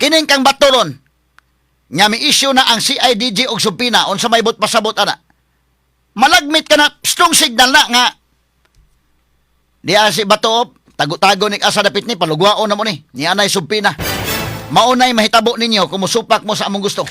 Kining kang Bato ron, nga mi-issue na ang CIDG og subpoena, unsa may buot pasabot ana? Malagmit ka na, strong signal na nga diya si Bato, tago-tago ni asa dapit ni palugwaon na mo ni. Niya na'y subpoena. Maunay mahitabo ninyo kung musupak mo sa among gusto.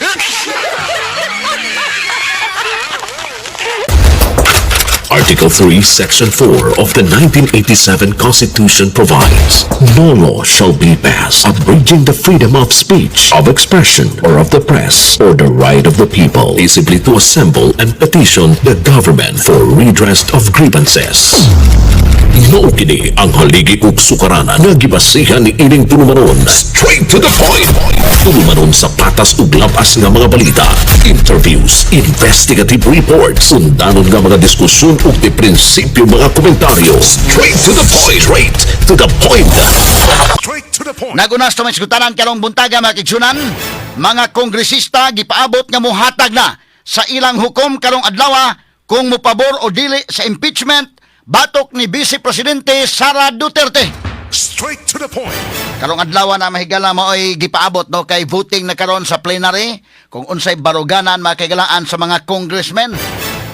Article 3, Section 4 of the 1987 Constitution provides, "No law shall be passed abridging the freedom of speech, of expression, or of the press, or the right of the people peaceably to assemble and petition the government for redress of grievances." Mao kini ang haligi ug sukaranan nga gibasihan ni ining tulumanon. Straight to the point. Tulumanon sa patas ug labas nga mga balita, interviews, investigative reports, undanon nga mga diskusyon ug di prinsipyo mga komentaryo. Straight to the point. Straight to the point. Straight to the point. Nagunas to may skutanan karong buntaga, mga kaigsuonan, mga kongresista gipaabot nga muhatag na sa ilang hukom karong adlaw kung mupabor o dili sa impeachment batok ni Vice Presidente Sara Duterte. Straight to the point. Karong adlaw na, mahigala, maoy gipaabot, no, kay voting na karon sa plenary kung unsay baruganan, mga kahigalaan, sa mga congressmen.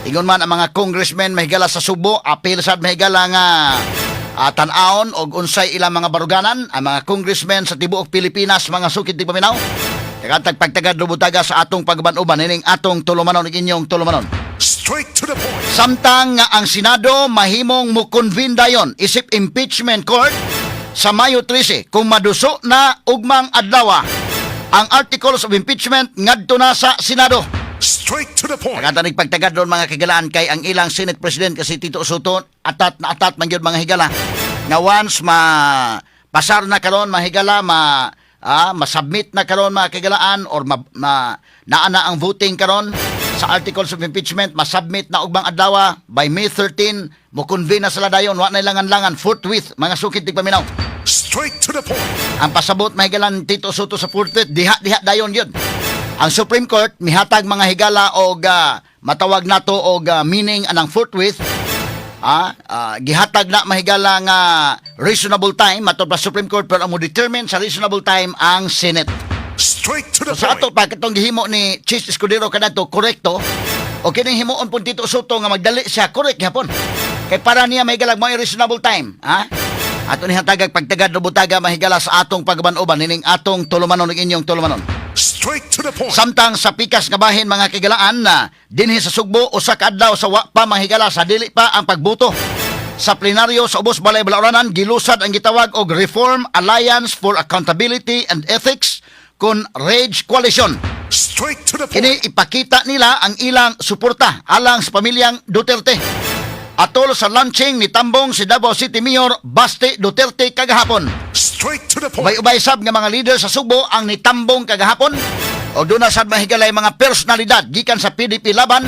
Ingon man ang mga congressmen, mahigala, sa Subo, apil sad, mahigala, nga tan-awon og unsay ilang mga baruganan ang mga congressmen sa tibuok Pilipinas, mga sukid tigpaminaw. Kagantag pagtagad lubutaga sa atong pagban-uban ining atong tulumanon ug inyong tulumanon. Straight to the point. Samtang nga ang Senado mahimong mo-convene dayon isip impeachment court sa Mayo 13 kung maduso na ugmang adlaw ang articles of impeachment ngadto na sa Senado. Straight to the point. Pagkatanig pagtagad doon, mga kahigalaan, kay ang ilang Senate President kasi Tito Sotto, atat na atat man gyud, mga higala, nga once ma pasar na karon, mahigala, ma masubmit na karon, mga kahigalaan, or ma naa na ang voting karon sa articles of impeachment, masubmit na ugmang adlaw by May 13, mo convene na sila dayon, wa na langan-langan, forthwith, mga sukid tigpaminaw. Straight to the point. Ang pasabot, mahigalan, Tito Sotto sa forthwith, diha diha dayon yun. Ang Supreme Court mihatag, mga higala, og matawag nato og meaning anang forthwith. Gihatag na, mahigala, nga reasonable time matod pa Supreme Court, pero ang mo determine sa reasonable time ang Senate. Straight to the So, sa ato point. pa katong gihimo ni Chiz Escudero kadto, korekto o kining himuon pud Tito Sotto nga magdali siya, correct gyapon. Kay para niya may galag mo reasonable time, ha? Ato ni hatagag pagtagad lubutaga, mahigala, sa atong pagban-uban nining atong tulumanon ug inyong tulumanon. Straight to the point. Samtang sa pikas nga bahin, mga kahigalaan, na dinhi sa Sugbo, usa ka adlaw sa wa pa, mahigala, sa dili pa ang pagbuto sa plenaryo sa Ubos Balay Balaoranan, gilusad ang gitawag og Reform Alliance for Accountability and Ethics kon Rage Coalition. Straight to the point. Kini ipakita nila ang ilang suporta alang sa pamilyang Duterte. Atol sa launching ni tambong si Davao City Mayor Basti Duterte kagahapon. Straight to the point. Ubay-ubay sab nga mga leader sa Sugbo ang nitambong kagahapon. O doon na sad, mahigalay, mga personalidad gikan sa PDP Laban.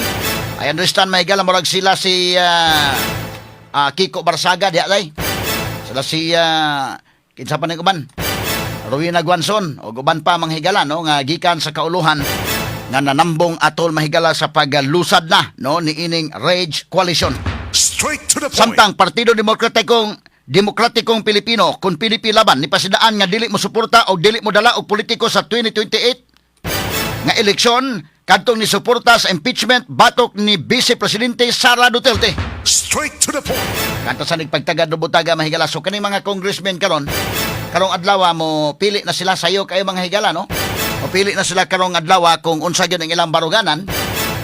I understand, mahigala, murag sila si Kiko Barsaga diha day. Sila si kinsa pa ning uban? Rowena Guanzon o uban pa, mga higala, no, nga gikan sa kauluhan nga nanambong atol, mahigala, sa paglusad na, no, ni ining Rage Coalition. Straight to the point. Samtang Partido Demokratikong Demokratikong Pilipino kun PDP Laban ni pasidaan nga dili mo suporta o dili mo dala og politiko sa 2028 nga eleksyon kadtong ni suporta sa impeachment batok ni Vice Presidente Sara Duterte. Straight to the point. Kanto sa nagpagtagad butaga, mahigala. So kaning mga congressmen karon, karong adlaw mo pili na sila sayo kayo, mga higala, no? Mo pili na sila karong adlaw kung unsa gyud ang ilang baruganan,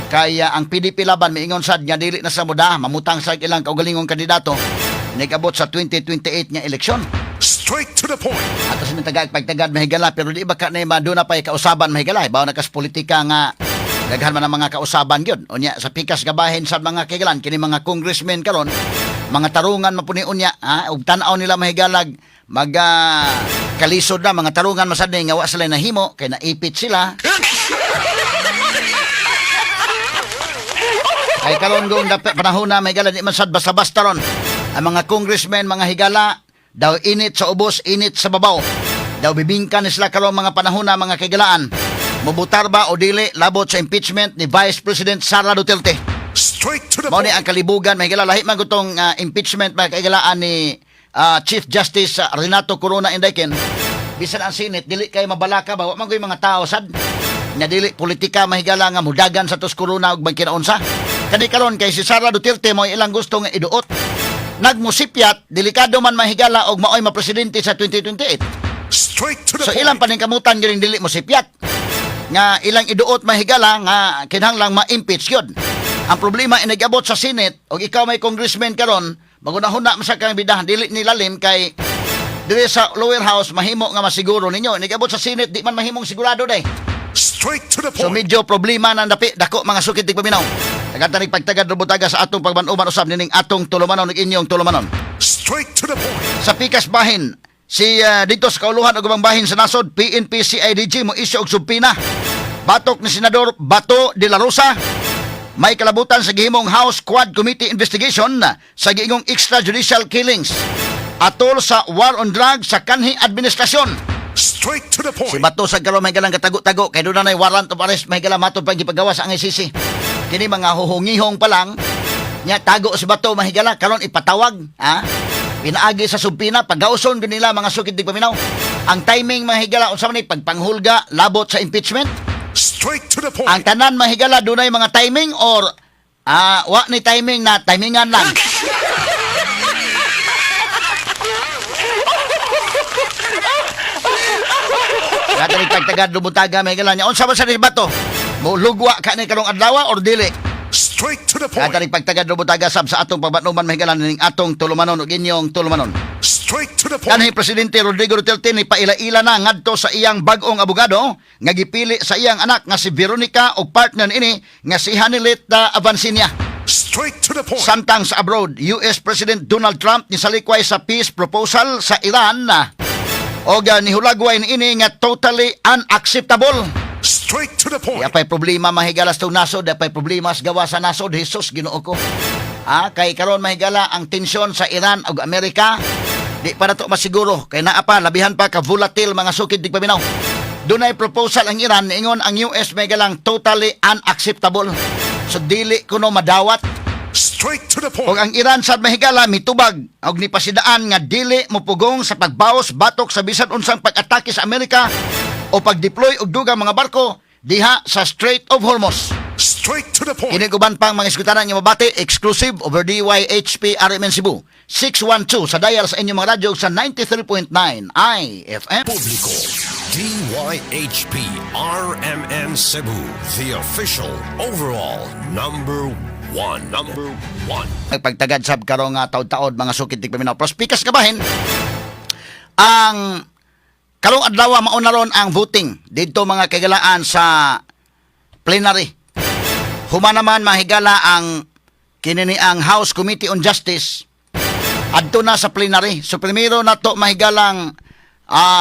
kay ang PDP Laban miingon sad nga dili na sa muda mamutang sa ilang kaugalingong kandidato nigabot sa 2028 nga eleksyon. Straight to the point. Ato sa tagag pagtagad, mahigala, pero di ba ka na maduna pa kausaban, mahigala, bawo na kas politika nga daghan man ang mga kausaban gyud. Unya sa pikas gabahin sa mga kahigalan, kini mga congressmen karon mga tarungan mapuni unya, ha, ug tan-aw nila, mahigalag, mag kalisod na mga tarungan masad ni nga wa sila nahimo kay naipit sila. Ay karon gong dapat panahon na, mahigala, di man sad basta-basta ron. Ang mga congressmen, mga higala, daw init sa ubos, init sa babaw. Daw bibingka ni sila karon mga panahon na, mga kahigalaan. Mubutar ba o dili labot sa impeachment ni Vice President Sara Duterte? Straight to the Mao ni point. ang kalibugan, mahigala, lahi man gutong impeachment, mga kahigalaan, ni Chief Justice Renato Corona Indaken. Bisan ang Senate dili kay mabalaka ba, wa man koy mga tao sad nga dili politika, mahigala, nga mudagan sa tos corona ug magkinaunsa. Kani karon kay si Sara Duterte mo ilang gusto nga iduot. Nagmusipyat, delikado man, mahigala, og maoy mapresidente sa 2028. Straight to the So point. ilang paningkamutan gyud dili mo sipyat. Nga ilang iduot, mahigala, nga kinahanglang ma-impeach yun. Ang problema, inigabot sa Senate og ikaw may congressman karon, magunahuna man sa kang bidahan, dili nilalim kay diri sa lower house mahimo nga masiguro ninyo. Inigabot sa Senate, di man mahimong sigurado day. Straight to the So point. medyo problema na dapi dako, mga sukit tigpaminaw. Tagatanig pagtagad rubutaga sa atong pagban-uban usab nining atong tulumanon ug inyong tulumanon. Straight to the point. Sa pikas bahin, si dito sa kauluhan ug ubang bahin sa nasod, PNP CIDG mo isyu og subpoena batok ni Senador Bato de la Rosa, may kalabutan sa gihimong House Quad Committee investigation sa giingong extrajudicial killings atol sa war on drugs sa kanhi administrasyon. Straight to the Si point. Bato sa karon may galang katago-tago kay doon na warrant of arrest, may galang, matod pa gipagawa sa ang ICC. Kini mga huhungihong pa lang nya tago si Bato, mahigala, karon ipatawag, ha? Pinaagi sa subpoena, pagauson gyud nila, mga sukid paminaw. Ang timing, mga higala, unsa man ni pagpanghulga labot sa impeachment? Straight to the point. Ang tanan, mahigala, dunay mga timing or wa ni timing na timingan lang. Kaya tagtagad lumutaga, mahigala niya. Unsa ba sa ni Bato? Mo lugwa ka ni karong adlaw or dili? Straight to the point. Kaya pagtagad lumutaga sab sa atong pagbatnuman, mahigala, ning atong tulumanon ug inyong tulumanon. Straight to the point. Kanhi Presidente Rodrigo Duterte ni paila-ila na ngadto sa iyang bag-ong abogado nga gipili sa iyang anak nga si Veronica og partner ini nga si Honeylet Avanceña. Straight to the point. Samtang sa abroad, US President Donald Trump nisalikway sa peace proposal sa Iran og nihulagway niini nga totally unacceptable. Straight to the point. Di pa'y problema, mahigala, sa nasod, di pa'y problema sa gawa sa nasod, Jesus, Ginoo ko. Kay karon, mahigala, ang tensyon sa Iran ug Amerika, di pa nato masiguro kay naa pa labihan pa ka volatile, mga sukid tigpaminaw. Dunay proposal ang Iran, niingon ang US, mahigalang, totally unacceptable. So dili kuno madawat. Straight to the Og point. ang Iran sad, mahigala, mitubag og nipasidaan nga dili mopugong sa pagbaos batok sa bisan unsang pag-atake sa Amerika o pag-deploy og dugang mga barko diha sa Strait of Hormuz. Straight to the point. Kini uban pang mga iskutanan nga mabati exclusive over DYHP RMN Cebu 612 sa dial sa inyong mga radyo sa 93.9 IFM. Publiko. DYHP RMN Cebu, the official overall number one. Number one. Pagtagad sab karong nga taod-taod, mga sukit tigpaminaw. Prospikas kabahin ang karong adlaw mao na ron ang voting didto, mga kagalaan, sa plenary. Human naman, mahigala, ang kinini ang House Committee on Justice adto na sa plenary. So primero nato, mahigalang,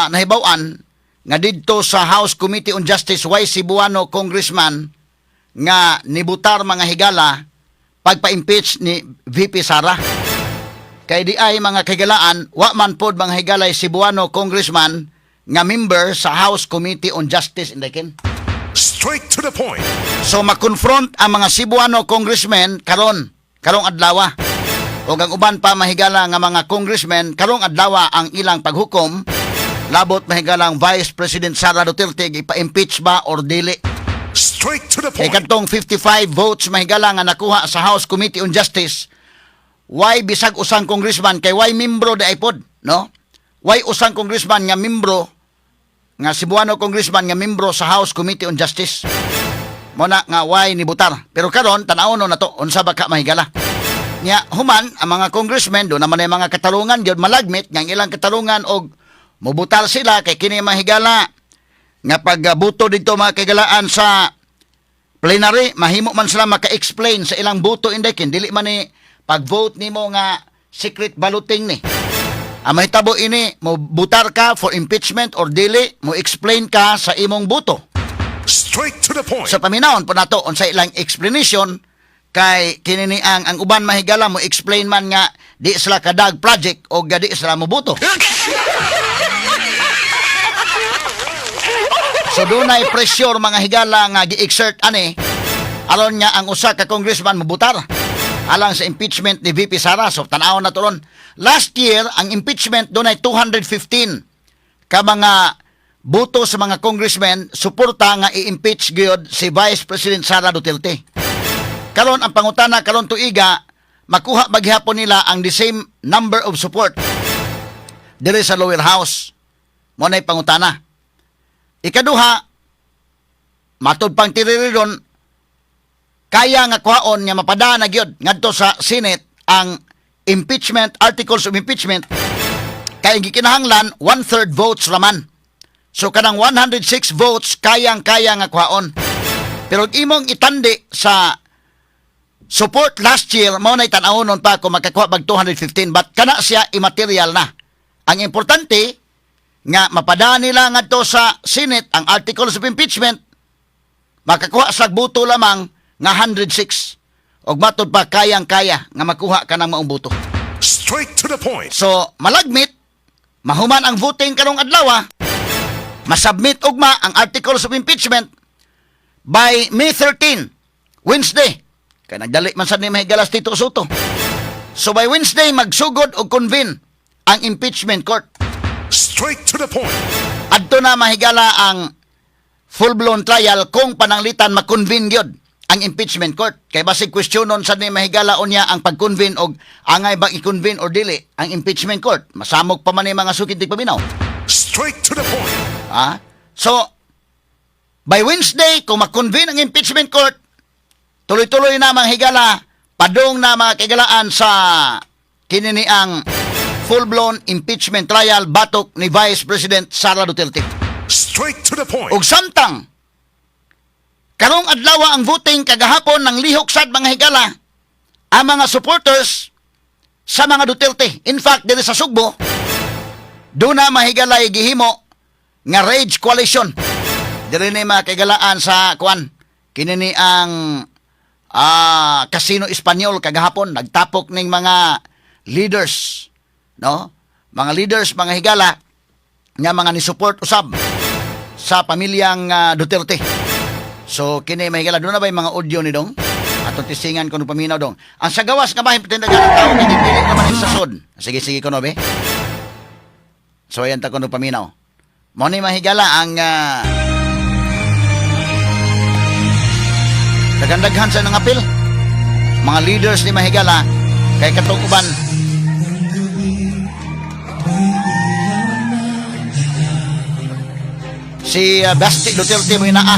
nahibaw-an nga didto sa House Committee on Justice way Cebuano congressman nga nibutar, mga higala, pagpa-impeach ni VP Sara. Kay di ay, mga kagalaan, wa man pod, mga higalay, Cebuano congressman nga member sa House Committee on Justice indakin. Straight to the point. So makonfront ang mga Cebuano congressmen karon, karong adlaw. O ang uban pa, mahigala, nga mga congressmen, karong adlaw ang ilang paghukom labot, mahigalang, Vice President Sara Duterte, ipa-impeach ba or dili. Straight to the Kay point. kadtong 55 votes, mahigala, nga nakuha sa House Committee on Justice, why bisag usang congressman kay why membro di ay pod, no? Why usang congressman nga membro nga Cebuano congressman nga membro sa House Committee on Justice. Mo na nga why ni butar. Pero karon tan-awon na to unsa ba ka, mahigala. Nya human ang mga congressmen do naman ay mga katarungan gyud malagmit nga ang ilang katarungan og mubutar sila kay kini, mahigala, nga pagbuto dito, mga kagalaan, sa plenary mahimo man sila maka-explain sa ilang boto inday dili man ni pag-vote nimo nga secret balloting ni. Ang mahitabo ini, mo butar ka for impeachment or dili, mo explain ka sa imong boto. Straight to the point. Sa paminawon po nato unsa ilang explanation kay kini ni ang uban, mahigala, mo explain man nga di sila kadag project o di sila mo boto. So dunay pressure, mga higala, nga gi-exert ani aron nga ang usa ka congressman mobutar alang sa impeachment ni VP Sara. So tan-awon na to ron. Last year ang impeachment dunay 215. ka mga boto sa mga congressmen suporta nga i-impeach gyud si Vice President Sara Duterte. Karon, ang pangutana karon tuiga, makuha ba gihapon nila ang the same number of support diri sa lower house? Mao na'y pangutana. Ikaduha, matod pang tiriri ron, kaya nga kuhaon nga mapadana na gyud ngadto sa Senate ang impeachment, articles of impeachment, kay gikinahanglan one-third votes raman. So kanang 106 votes, kayang-kaya nga kuhaon. Pero imong itandi sa support last year, mao na tan-awonon pa kung makakuha bag 215, but kana siya immaterial na. Ang importante nga mapadaan nila ngadto sa Senate ang articles of impeachment, makakuha sa boto lamang nga 106. Og matod pa, kayang-kaya nga makuha kanang maong boto. Straight to the point. So, malagmit, mahuman ang voting karong adlaw, masubmit ugma ang articles of impeachment by May 13, Wednesday. Kay nagdali man sad ni mahigalas Tito Sotto. So by Wednesday, magsugod og convene ang impeachment court. Straight to the point. Adto na, mahigala, ang full-blown trial kung pananglitan ma-convene gyud ang impeachment court. Kay basig questionon sad ni, mahigala, unya ang pag-convene og angay bang i-convene or dili ang impeachment court. Masamok pa man ni mga sukid paminaw. Straight to the point. Ah? So, by Wednesday, kung ma-convene ang impeachment court, tuloy-tuloy na, mga higala, padung na, mga kahigalaan, sa kinini ang full-blown impeachment trial batok ni Vice President Sara Duterte. Straight to the point. Ug samtang karong adlaw ang voting, kagahapon ng lihok sad, mga higala, ang mga supporters sa mga Duterte. In fact, diri sa Sugbo, duna, mahigalay, gihimo nga rage coalition. Diri ni, mga kahigalaan, sa kuan kini ni ang Casino Espanyol kagahapon nagtapok ning mga leaders, no? Mga leaders, mga higala, nga mga ni support usab sa pamilyang Duterte. So kini, mahigala, doon na ba yung mga audio ni dong? Atong tisingan kuno paminaw dong. Ang sa gawas nga bahin tindagan ng tao kay dili naman sa sod. Sige, sige kuno be. So ayan ta kuno paminaw. Mao ni, mahigala, ang daghan-daghan sa nangapil. Mga leaders ni, mahigala, kay katong uban. Si Basti Duterte mo naa.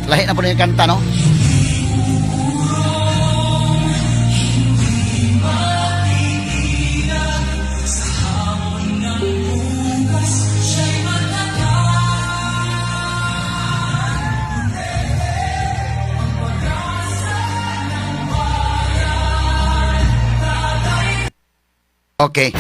Lahi na po na yung kanta, no? Okay.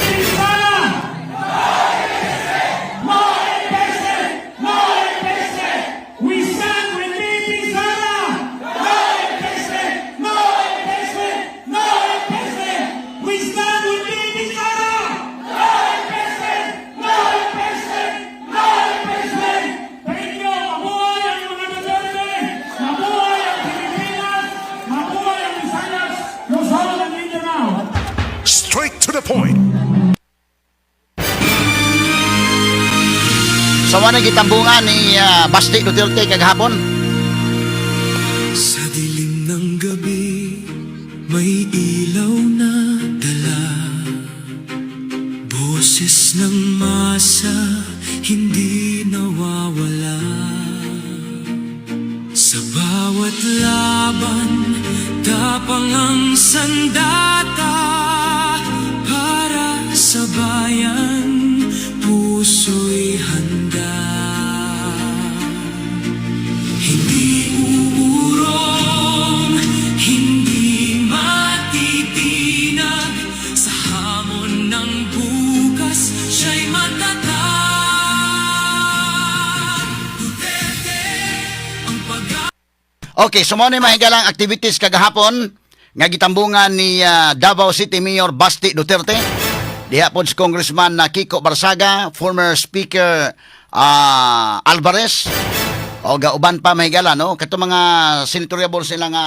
No impeachment! No impeachment! We stand with VP Sara! No impeachment! No impeachment! No impeachment! We stand with VP Sara! No impeachment! No impeachment! No impeachment! Thank you! Mabuhay ang mga Duterte! Mabuhay ang Pilipinas! Mabuhay ang Visayas! Luzon and Mindanao! Straight to the point. So ano gitambungan ni Basti Duterte kagahapon? Sa dilim ng gabi, may ilaw na dala. Boses ng masa, hindi nawawala. Sa bawat laban, tapang ang sandata. Para sa bayan, puso'y handa. Hindi uurong, hindi matitinag. Sa hamon ng bukas, siya'y matatag. Duterte, ang pag Okay, so mao ni, mahigalang, activities kagahapon nga gitambungan ni Davao City Mayor Basti Duterte. Diha pod si Congressman na Kiko Barsaga, former Speaker Alvarez, o gauban pa, mahigala, no, kato mga senatoriables nila nga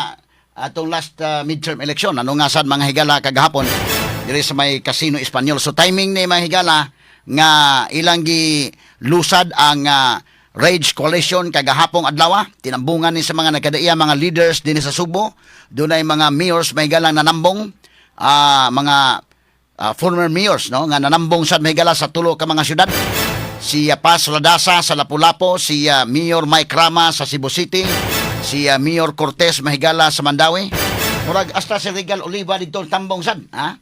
atong last midterm election. Ano nga sad, mga higala, kagahapon diri sa may Casino Espanyol. So timing ni, mga higala, nga ilang gi lusad ang Rage Coalition kagahapong adlaw. Tinambungan ni sa mga nagkadaiya mga leaders dinhi sa Sugbo. Dunay mga mayors, may galang nanambong, mga former mayors, no, nga nanambong sad, mahigala, sa tulo ka mga syudad: si Paz Radaza sa Lapu-Lapu, si Mayor Mike Rama sa Cebu City, si Mayor Cortez, mahigala, sa Mandaue. Murag hasta si Regal Oliva dito tambong sad, ha?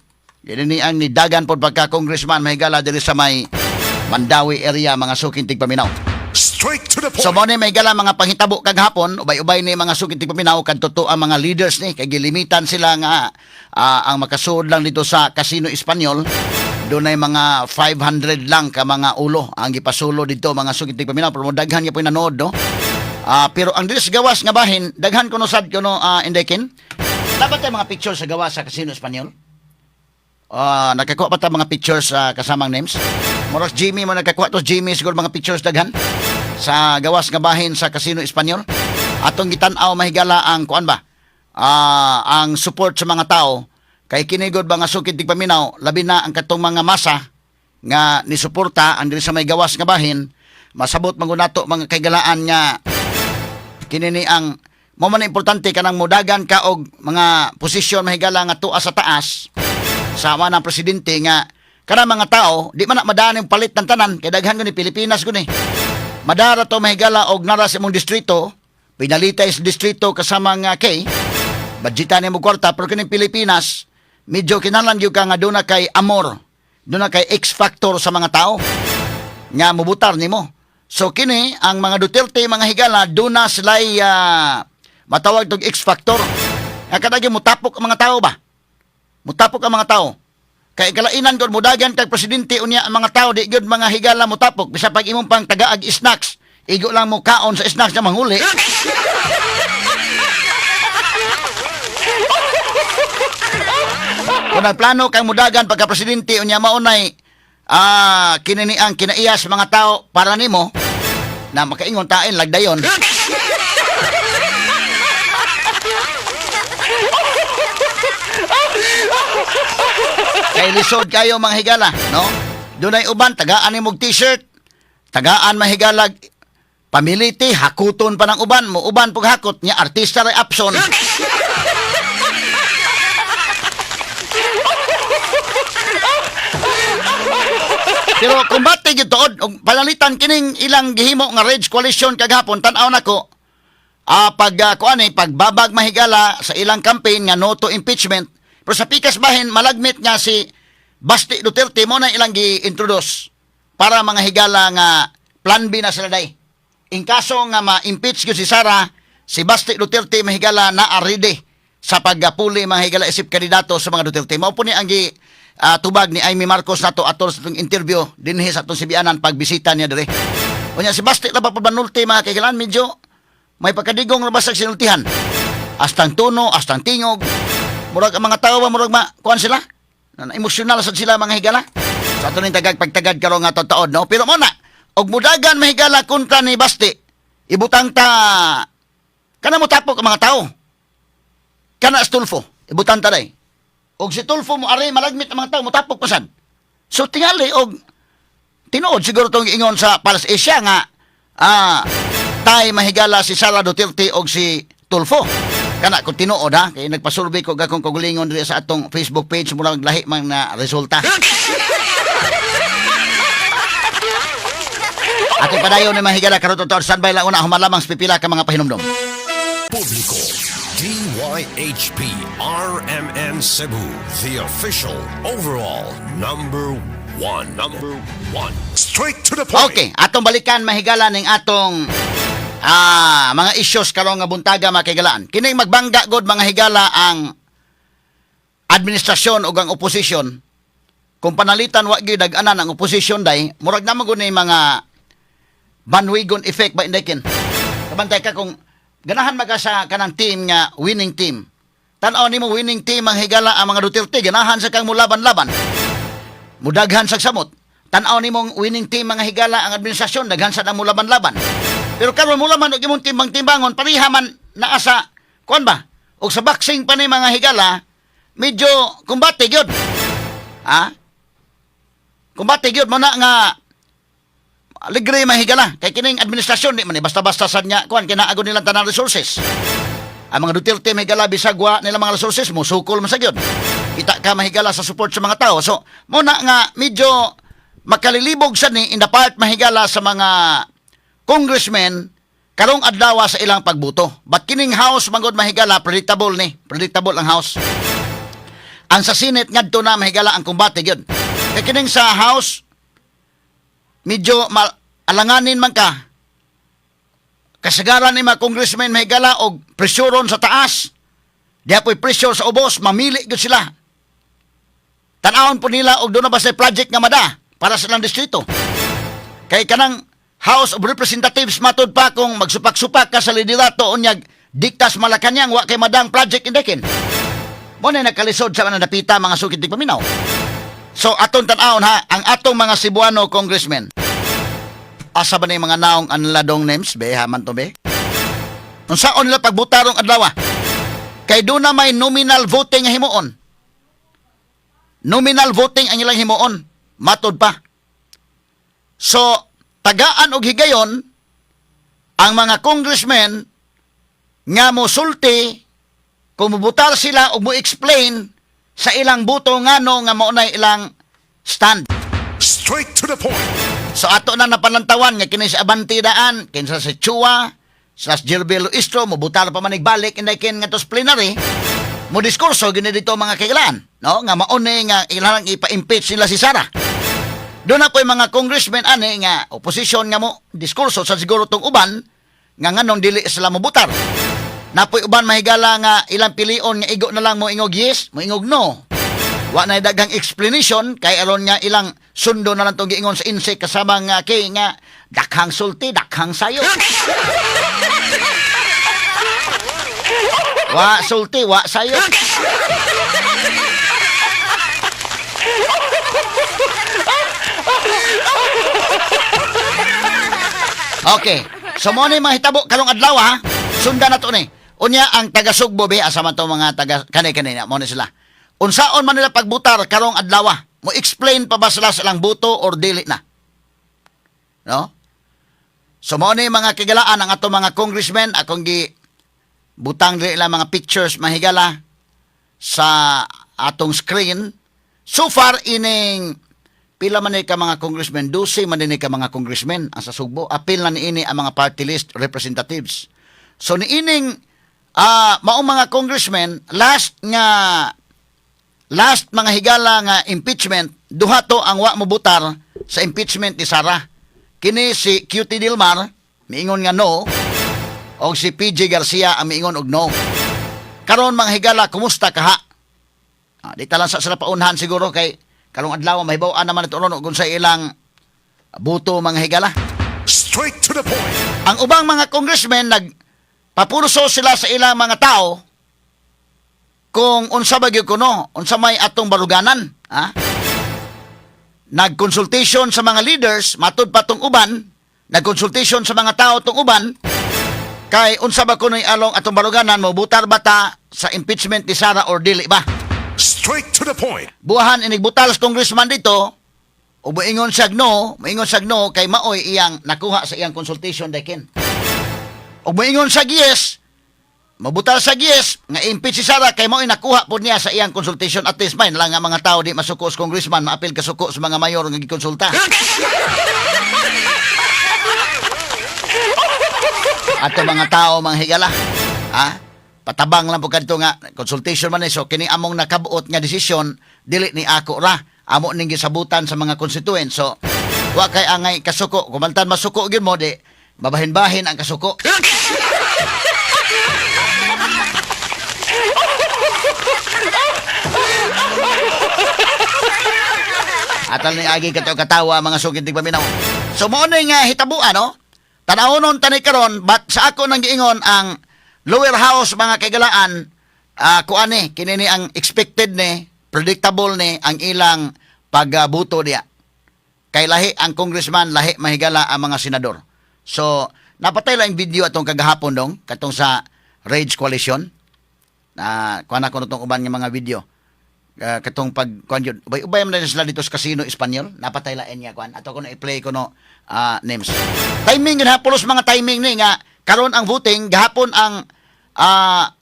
Yan ni ang nidagan pod pagka congressman, mahigala, diri sa may Mandaue area, mga suking tigpaminaw. Straight to the point. So mo ni, may gala, mga panghitabo kagahapon, ubay-ubay ni, mga suking tigpaminaw, kan totoo ang mga leaders ni kay gilimitan sila nga ang makasuod lang dito sa Casino Espanyol. Dunay mga 500 lang ka mga ulo ang gipasulo dito, mga suking tigpaminaw, pero mo daghan gyud po nanood, no. Pero ang diri sa gawas nga bahin, daghan kuno sad kuno, Indekin. Dapat tay mga picture sa gawas sa Casino Espanyol. Nakakuha pa ta mga pictures sa kasamang names. Moros Jimmy mo nakakuha to, Jimmy siguro mga pictures daghan sa gawas nga bahin sa Casino Espanyol. Atong gitan-aw, mahigala, ang kuan ba? Ang support sa mga tao kay kinigod, mga sukid tigpaminaw, labi na ang katong mga masa nga nisuporta ang diri sa may gawas nga bahin. Masabot man gud nato, mga kaigalaan, nga kini ni ang mo man importante kanang mudagan ka og mga posisyon, mahigala, nga tuwa sa taas sama ng presidente, nga kanang mga tao di man na madaan yung palit ng tanan kay daghan ni Pilipinas guni madara to, mahigala, og nara sa imong distrito, pinalitay sa distrito kasama nga kay budgetan nimo kwarta. Pero kining Pilipinas, medyo kinahanglan gyud ka nga duna kay amor, duna kay X factor sa mga tao nga mubutar nimo. So kini ang mga Duterte, mga higala, duna sila'y matawag tog X factor. Nga kadagyo mutapok ang mga tao ba? Mutapok ang mga tao. Kay kalainan gud mudagan kag presidente, unya ang mga tao di gyud, mga higala, mutapok bisa pag imong pang tagaag snacks, igo lang mo kaon sa snacks na manghuli. Kung nagplano kang mudagan pagka presidente, unya maunay kinini ang kinaiya sa mga tao para nimo na makaingon tain lagdayon. Kay lisod kayo, mga higala, no? Dunay uban tagaan nimog t-shirt, tagaan mahigalag pamiliti, hakuton pa ng uban, mo uban pug hakot niya, artista ray Apson. Pero kumbate gyud tuod og panalitan kining ilang gihimo nga Rage Coalition kagahapon, tan-aw nako pag kuan eh, pagbabag, mahigala, sa ilang campaign nga no to impeachment. Pero sa pikas bahin malagmit nga si Basti Duterte mo na ilang gi-introduce para, mga higala, nga plan B na sila day. In kaso nga ma-impeach gyud si Sara, si Basti Duterte, mahigala, na ready sa pagpuli, mga higala, isip kandidato sa mga Duterte. Mao po ni ang gi tubag ni Imee Marcos nato atol sa atong interview dinhi sa atong sibianan pagbisita niya dire. Unya si Basti ra ba pabanulti, mga kaigalaan, medyo may pagkadigong ra ba sa sinultihan. Astang tono, astang tingog. Murag ang mga tao ba, murag ma, kuan sila. Na, emosyonal sad sila, mga higala. Sa ato ning tagag pagtagad karon nga taod, no? Pero mo na, og mudagan, mahigala, kontra ni Basti, ibutang ta kana mo tapok ang mga tao. Kana si Tulfo, ibutang ta day. Og si Tulfo mo ari, malagmit ang mga tao, mutapok pa sad. So tingali og tinuod siguro tong ingon sa Pulse Asia nga tay, mahigala, si Sara Duterte og si Tulfo. Kana kung tinuod ha, kay nagpasurvey ko gakong kaugalingon diri sa atong Facebook page, murag lahi man na resulta. Atong padayon ni, mahigala, karon totoo, standby lang una human lamang sa pipila ka mga pahinumdom. Publiko. DYHP RMN Cebu, the official overall number one. Number one. Straight to the point. Okay, atong balikan, mahigala, ning atong mga issues karong nga buntaga, mga kahigalaan. Kining magbangga god, mga higala, ang administrasyon ug ang oposisyon. Kung panalitan wa gyud dag-anan ang oposisyon day, murag naman gud ni mga bandwagon effect ba, indekin. Kabantay ka kung ganahan man ka sa kanang team nga winning team. Tan-aw nimo winning team ang higala ang mga Duterte, ganahan sa kang mulaban-laban. Mudaghan sa samot. Tan-aw nimong winning team, mga higala, ang administrasyon, daghan sa mo laban-laban. Pero karon mo laman og imong timbang-timbangon, pareha man naa sa kuan ba? Og sa boxing pa ni, mga higala, medyo kumbate gyud. Ha? Kumbate gyud mo na nga alegre, mga higala, kay kining administrasyon di man ni basta-basta sad nga kuan, kinaago nilang tanang resources. Ang mga Duterte, may higala, bisag wa nila mga resources mo sukol man sa gyud. Kita ka, mahigala, sa support sa mga tao. So mo na nga medyo makalilibog sa ni in the part, mahigala, sa mga congressmen karong adlaw sa ilang pagbuto. But kining House manggod, mahigala, predictable ni. Predictable ang House. Ang sa Senate ngadto na, mahigala, ang kumbate gyud. Kay kining sa House medyo alanganin man ka. Kasagaran ni mga congressmen, mahigala, og presyuron sa taas. Diha po'y pressure sa ubos, mamili gyud sila. Tan-awon po nila og doon na ba sa project nga mada para sa ilang distrito. Kay kanang House of Representatives, matud pa kung magsupak-supak ka sa liderato unyag diktas Malacanang, wa kay madang project indekin. Mo na nakalisod sa mga napita, mga sukit paminaw. So atong tan-awon ha ang atong mga Cebuano congressmen. Asa ba ni mga naong anladong names be ha man to be? Unsaon nila pagbutarong adlaw? Kay doon na may nominal voting nga himuon. Nominal voting ang ilang himuon. Matod pa. So, tagaan og higayon ang mga congressmen nga mosulti kung mubutar sila o mo explain sa ilang buto ngano nga mao na ilang stand. Straight to the point. So ato na napalantawan nga kini si Abante daan, kinsa si Chua, slash Gilbert Luistro, mobutar pa man balik inday kin nga plenary, mo diskurso gini dito, mga kailan, no? Nga mauni nga ilang ipa-impeach nila si Sara. Doon na po yung mga congressmen ani nga opposition nga mo diskurso sa siguro tong uban nga nganong dili sila mobutar. Napoy uban, mahigala, nga ilang pilion nga igo na lang mo ingog yes, mo ingog no. Wa na daghang explanation kay aron nga ilang sundo na lang tong giingon sa insect kasama nga kay nga dakhang sulti, dakhang sayo. Wa sulti, wa sayo. Okay. So mo ni mahitabo karong adlaw ha. Sundan na to ni. Unya ang taga Sugbo be, asa man to mga taga kani kani na mo ni sila. Unsaon man nila pagbutar karong adlaw? Mo explain pa ba sila sa ilang buto or dili na? No? So mo ni, mga kigalaan, ang ato mga congressmen, akong gi butang dili ilang mga pictures, mahigala, sa atong screen. So far ining pila man ni ka mga congressmen, 12 man ni ka mga congressmen ang sa Sugbo. Apil na niini ang mga party list representatives. So niining maong mga congressmen, last nga last, mga higala, nga impeachment, duha to ang wa mobutar sa impeachment ni Sara. Kini si QT Dilmar, miingon nga no, og si PJ Garcia ang miingon og no. Karon, mga higala, kumusta kaha? Ah, di ta lang sa sila paunhan siguro kay karong adlaw mahibaw-an naman ito ron kung sa ilang buto, mga higala. Straight to the point. Ang ubang mga congressmen nagpapurso sila sa ilang mga tao kung unsa ba gyud kuno, unsa may atong baruganan, ha? Nag-consultation sa mga leaders, matud pa tong uban, nag-consultation sa mga tao tong uban, kay unsa ba kuno'y along atong baruganan, mo butar ba ta sa impeachment ni Sara or dili ba? Straight to the point. Buwahan inigbutal sa congressman dito, o moingon siya no, moingon siya no, kay maoy iyang nakuha sa iyang consultation dekin. O moingon siya yes, mabutal sa yes, nga impeach si Sara kay maoy nakuha po niya sa iyang consultation. At least may lang nga mga tao di masuko sa congressman, maapil kasuko sa mga mayor nga gikonsulta. Ato mga tao, mga higala, ha? Patabang lang po kadto nga consultation man ni, so kini among nakabuot nga desisyon dili ni ako ra, amo ning gisabutan sa mga constituents, so wa kay angay kasuko. Kumantan masuko gyud mo, di mabahin-bahin ang kasuko. Atal ni agi kato katawa, mga sugid tigpaminaw. So mo na nga hitabuan, no? Tanawon tanay karon, but sa ako nang giingon, ang lower house, mga kaigalaan, kuan ni kini ni ang expected ni, predictable ni ang ilang Pagbuto diya. Kay lahi ang congressman, lahi mahigala ang mga senador. So, napatay lang yung video atong kagahapon dong, katong sa Rage Coalition. Na kuan ako nitong uban nga mga video. Katong pag kuan yun. Ubay-ubay man na sila dito sa Casino Espanyol. Napatay lain nga kuan. Ato ko na i-play ko no names. Timing yun ha, pulos mga timing ni nga karon ang voting, gahapon ang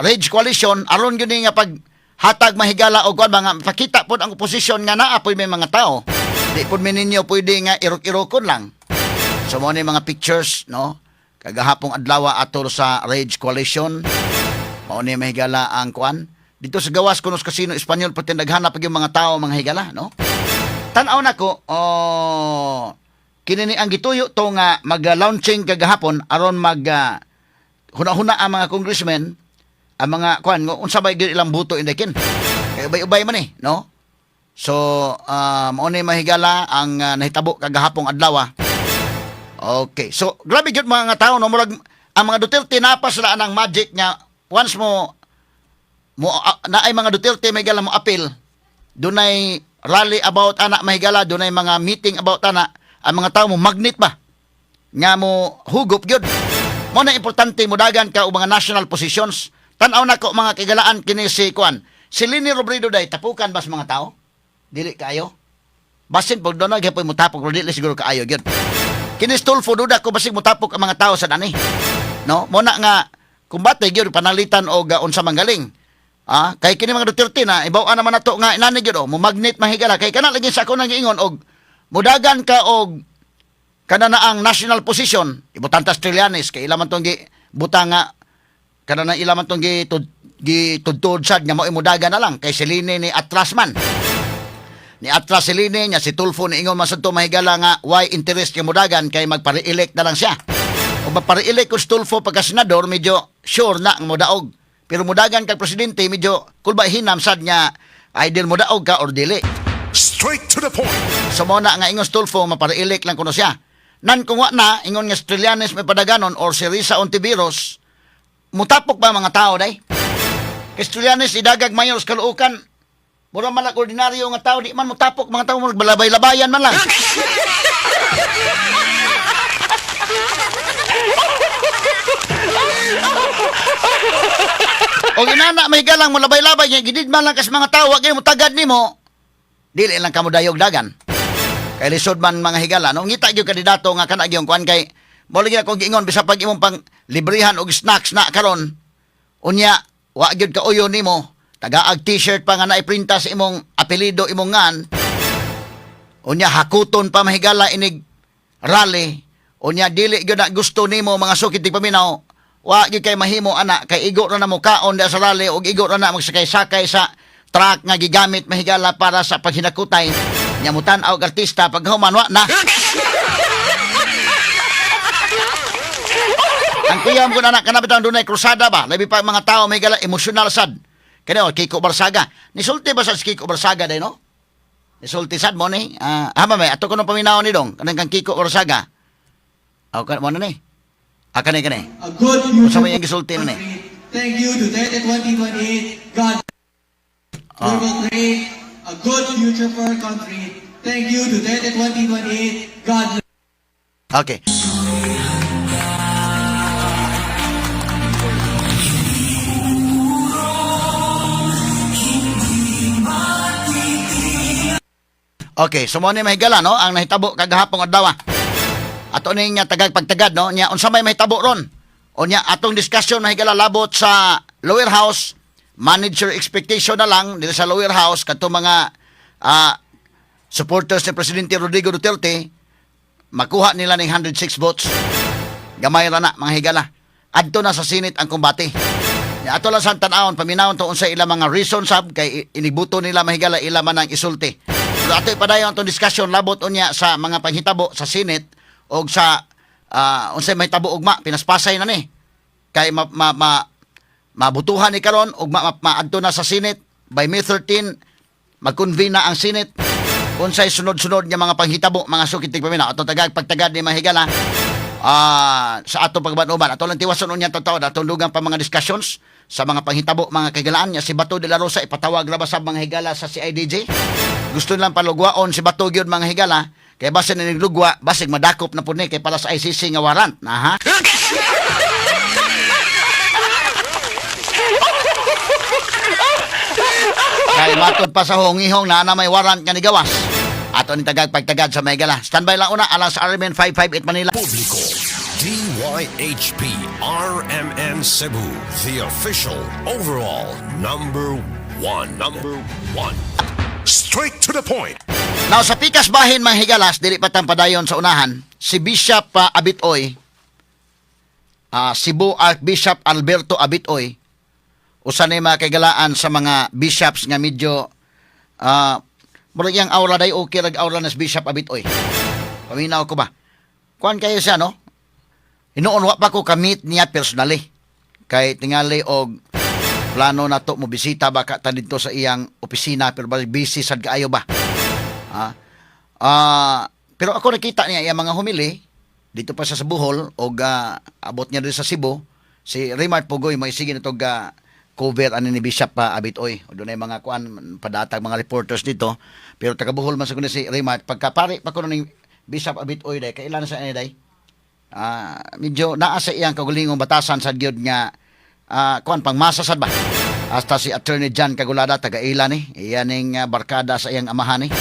Rage Coalition aron gyud ni nga pag hatag mahigala og kuan mga pakita pod ang oposisyon nga naa poy may mga tao. Di pod mi ninyo pwede nga irok-irokon lang. So mo ni mga pictures no kagahapong adlaw atol sa Rage Coalition. Mao ni mahigala ang kuan. Dito sa gawas kuno sa Casino Espanyol pati naghanap pag yung mga tao mga higala no. Tan-aw nako oh kini ni ang gituyo to nga mag-launching kagahapon aron mag huna-huna ang mga congressmen ang mga kuan nga unsa bay gyud ilang buto inday kin. Kay ubay-ubay man eh, no? So, mao ni mahigala ang nahitabo kagahapong adlaw. Okay. So, grabe gyud mga tao no murag ang mga Duterte napa sila anang magic nga once mo mo naay mga Duterte may mo appeal, dunay rally about ana mahigala, dunay mga meeting about ana, ang mga tao mo magnet ba nga mo hugop gyud. Mo na importante modagan ka og mga national positions. Tan-aw nako mga kigalaan kini si kuan. Si Leni Robredo day tapukan ba sa mga tao? Dili kaayo. Basin pag doon gyapon mo tapok pero dili siguro kaayo gyud. Kini Stulfo duda ko basig motapok ang mga tao sa dani. No? Mo na nga kumbate gyud panalitan og unsa manggaling. Kay kini mga Duterte na ibaw naman nato nga inani gyud oh, mo magnet mahigala kay kana lagi sa ako nang giingon og mudagan ka og kana na ang national position ibutang tas Trillanes kay ila man tong gi butang nga kana na ila man tong gi gitudtod sad nga mao mudagan na lang kay si Leni ni atras man ni atras si Leni nya si Tulfo ni ingon man sad to mahigala nga why interest kay mudagan kay magpa-re-elect na lang siya o magpa-re-elect ko si Tulfo pagka senador medyo sure na ang modaog pero mudagan kag presidente medyo kulba hinam sad nga either modaog ka or dili. Straight to the point. So mo na nga ingon si Tulfo mapare-elect lang kuno siya. Nan kung wa na ingon nga si Trillanes may padaganon or si Risa Ontiveros, mutapok ba mga tao day? Kay si Trillanes idagag mayor sa Caloocan. Mura man lang ordinaryo nga tao di man mutapok mga tao murag balabay-labayan man lang. O inana may galang mo labay-labay nga gidid man lang kas mga tao wa kay mutagad nimo. Dili lang kamo dayog dagan. Kay lisod man mga higala no ngita gyud kandidato nga kana gyud kuan kay mo lagi akong giingon bisa pag imong pang librihan og snacks na karon unya wa gyud ka uyo nimo tagaag t-shirt pa nga naiprinta sa imong apelyido imong ngan unya hakuton pa mahigala inig rally unya dili gyud na gusto nimo mga sukit di paminaw wa gyud kay mahimo ana kay igo ra na mo kaon sa rally og igo ra na magsakay-sakay sa truck nga gigamit mahigala para sa paghinakutay nya mutan-aw og artista paghuman wa na. Ang kuya mo na kana bitang dunay krusada ba labi pa ang mga tao mahigala emosyonal sad kani oh Kiko Barsaga nisulti ba sa si Kiko Barsaga day no nisulti sad mo ni ah uh, may ato ko nung paminaw ni dong kanang kang Kiko Barsaga. Aw kan mo na ni ah kani kani A good future Unsa may iyang gisulti na ni? Thank you, Duterte 2028. God, we will create a good future for our country. Thank you, Duterte 2028. God Okay. Okay, so mo ni mahigala no ang nahitabo kagahapon adlaw. Ato ni nga tagag pagtagad no nya unsa may mahitabo ron? Unya atong discussion mahigala labot sa lower house, manage your expectation na lang dito sa lower house kadto mga supporters ni Presidente Rodrigo Duterte makuha nila ning 106 votes. Gamay ra na mga higala. Adto na sa Senate ang kumbate. Ya, ato lang sa tan-awon paminawon to unsa ila mga reason sab kay inibuto nila mahigala ila man ang isulti. Pero ato ipadayon atong discussion labot unya sa mga panghitabo sa Senate og sa unsay mahitabo ugma pinaspasay na ni. Kay ma, ma, ma mabutuhan ni karon ug ma, ma, maadto na sa Senate by May 13 mag-convene na ang Senate unsay sunod-sunod nga mga panghitabo mga sukit tigpaminaw atong tagag pagtagad ni mahigala sa atong pagbanuban ato lang tiwason unya taon atong dugang pa mga discussions sa mga panghitabo mga kaigalaan nya si Bato de la Rosa ipatawag ra ba sa mga higala sa CIDJ. Gusto nilang palugwaon si Bato gyud, mga higala, kay basin ni lugwa, basig madakop na pud ni kay para sa ICC nga warrant na ha. Kay matod pa sa hongihong na na may warrant nga nigawas. Ato ni tagag pagtagad sa mga higala. Standby lang una alang sa RMN 558 Manila. Publiko, DYHP RMN Cebu, the official overall number one. Number one. Straight to the point. Now sa pikas bahin, mga higalas, dili pa padayon sa unahan, si Bishop Abitoy, Cebu Archbishop Alberto Abitoy, usa ni mga kaigalaan sa mga bishops nga medyo murag iyang aura day, okay rag aura na si Bishop Abitoy. Paminaw ko ba? Kuan kayo siya, no? Hinuon wa pa ko ka-meet niya personally. Kay tingali og plano na to mo bisita baka ta didto sa iyang opisina, pero busy sad kaayo ba? Ah, ah, pero ako nakita niya iyang mga homily dito pa siya sa Bohol og abot niya dito sa Cebu. Si Raymart Pugoy may sige na tog cover ani ni Bishop pa Abitoy. O dunay mga kuan padatag mga reporters dito. Pero taga Bohol man sa kuno si Raymart. Pagkapari pa kuno ning Bishop Abitoy day, kailan sa ani day? Medyo naa sa iyang kaugalingong batasan sa gyud nga kuan pangmasa sad ba. Hasta si Attorney John Kagulada taga-ila ni, iyan ning barkada sa iyang amahan ni.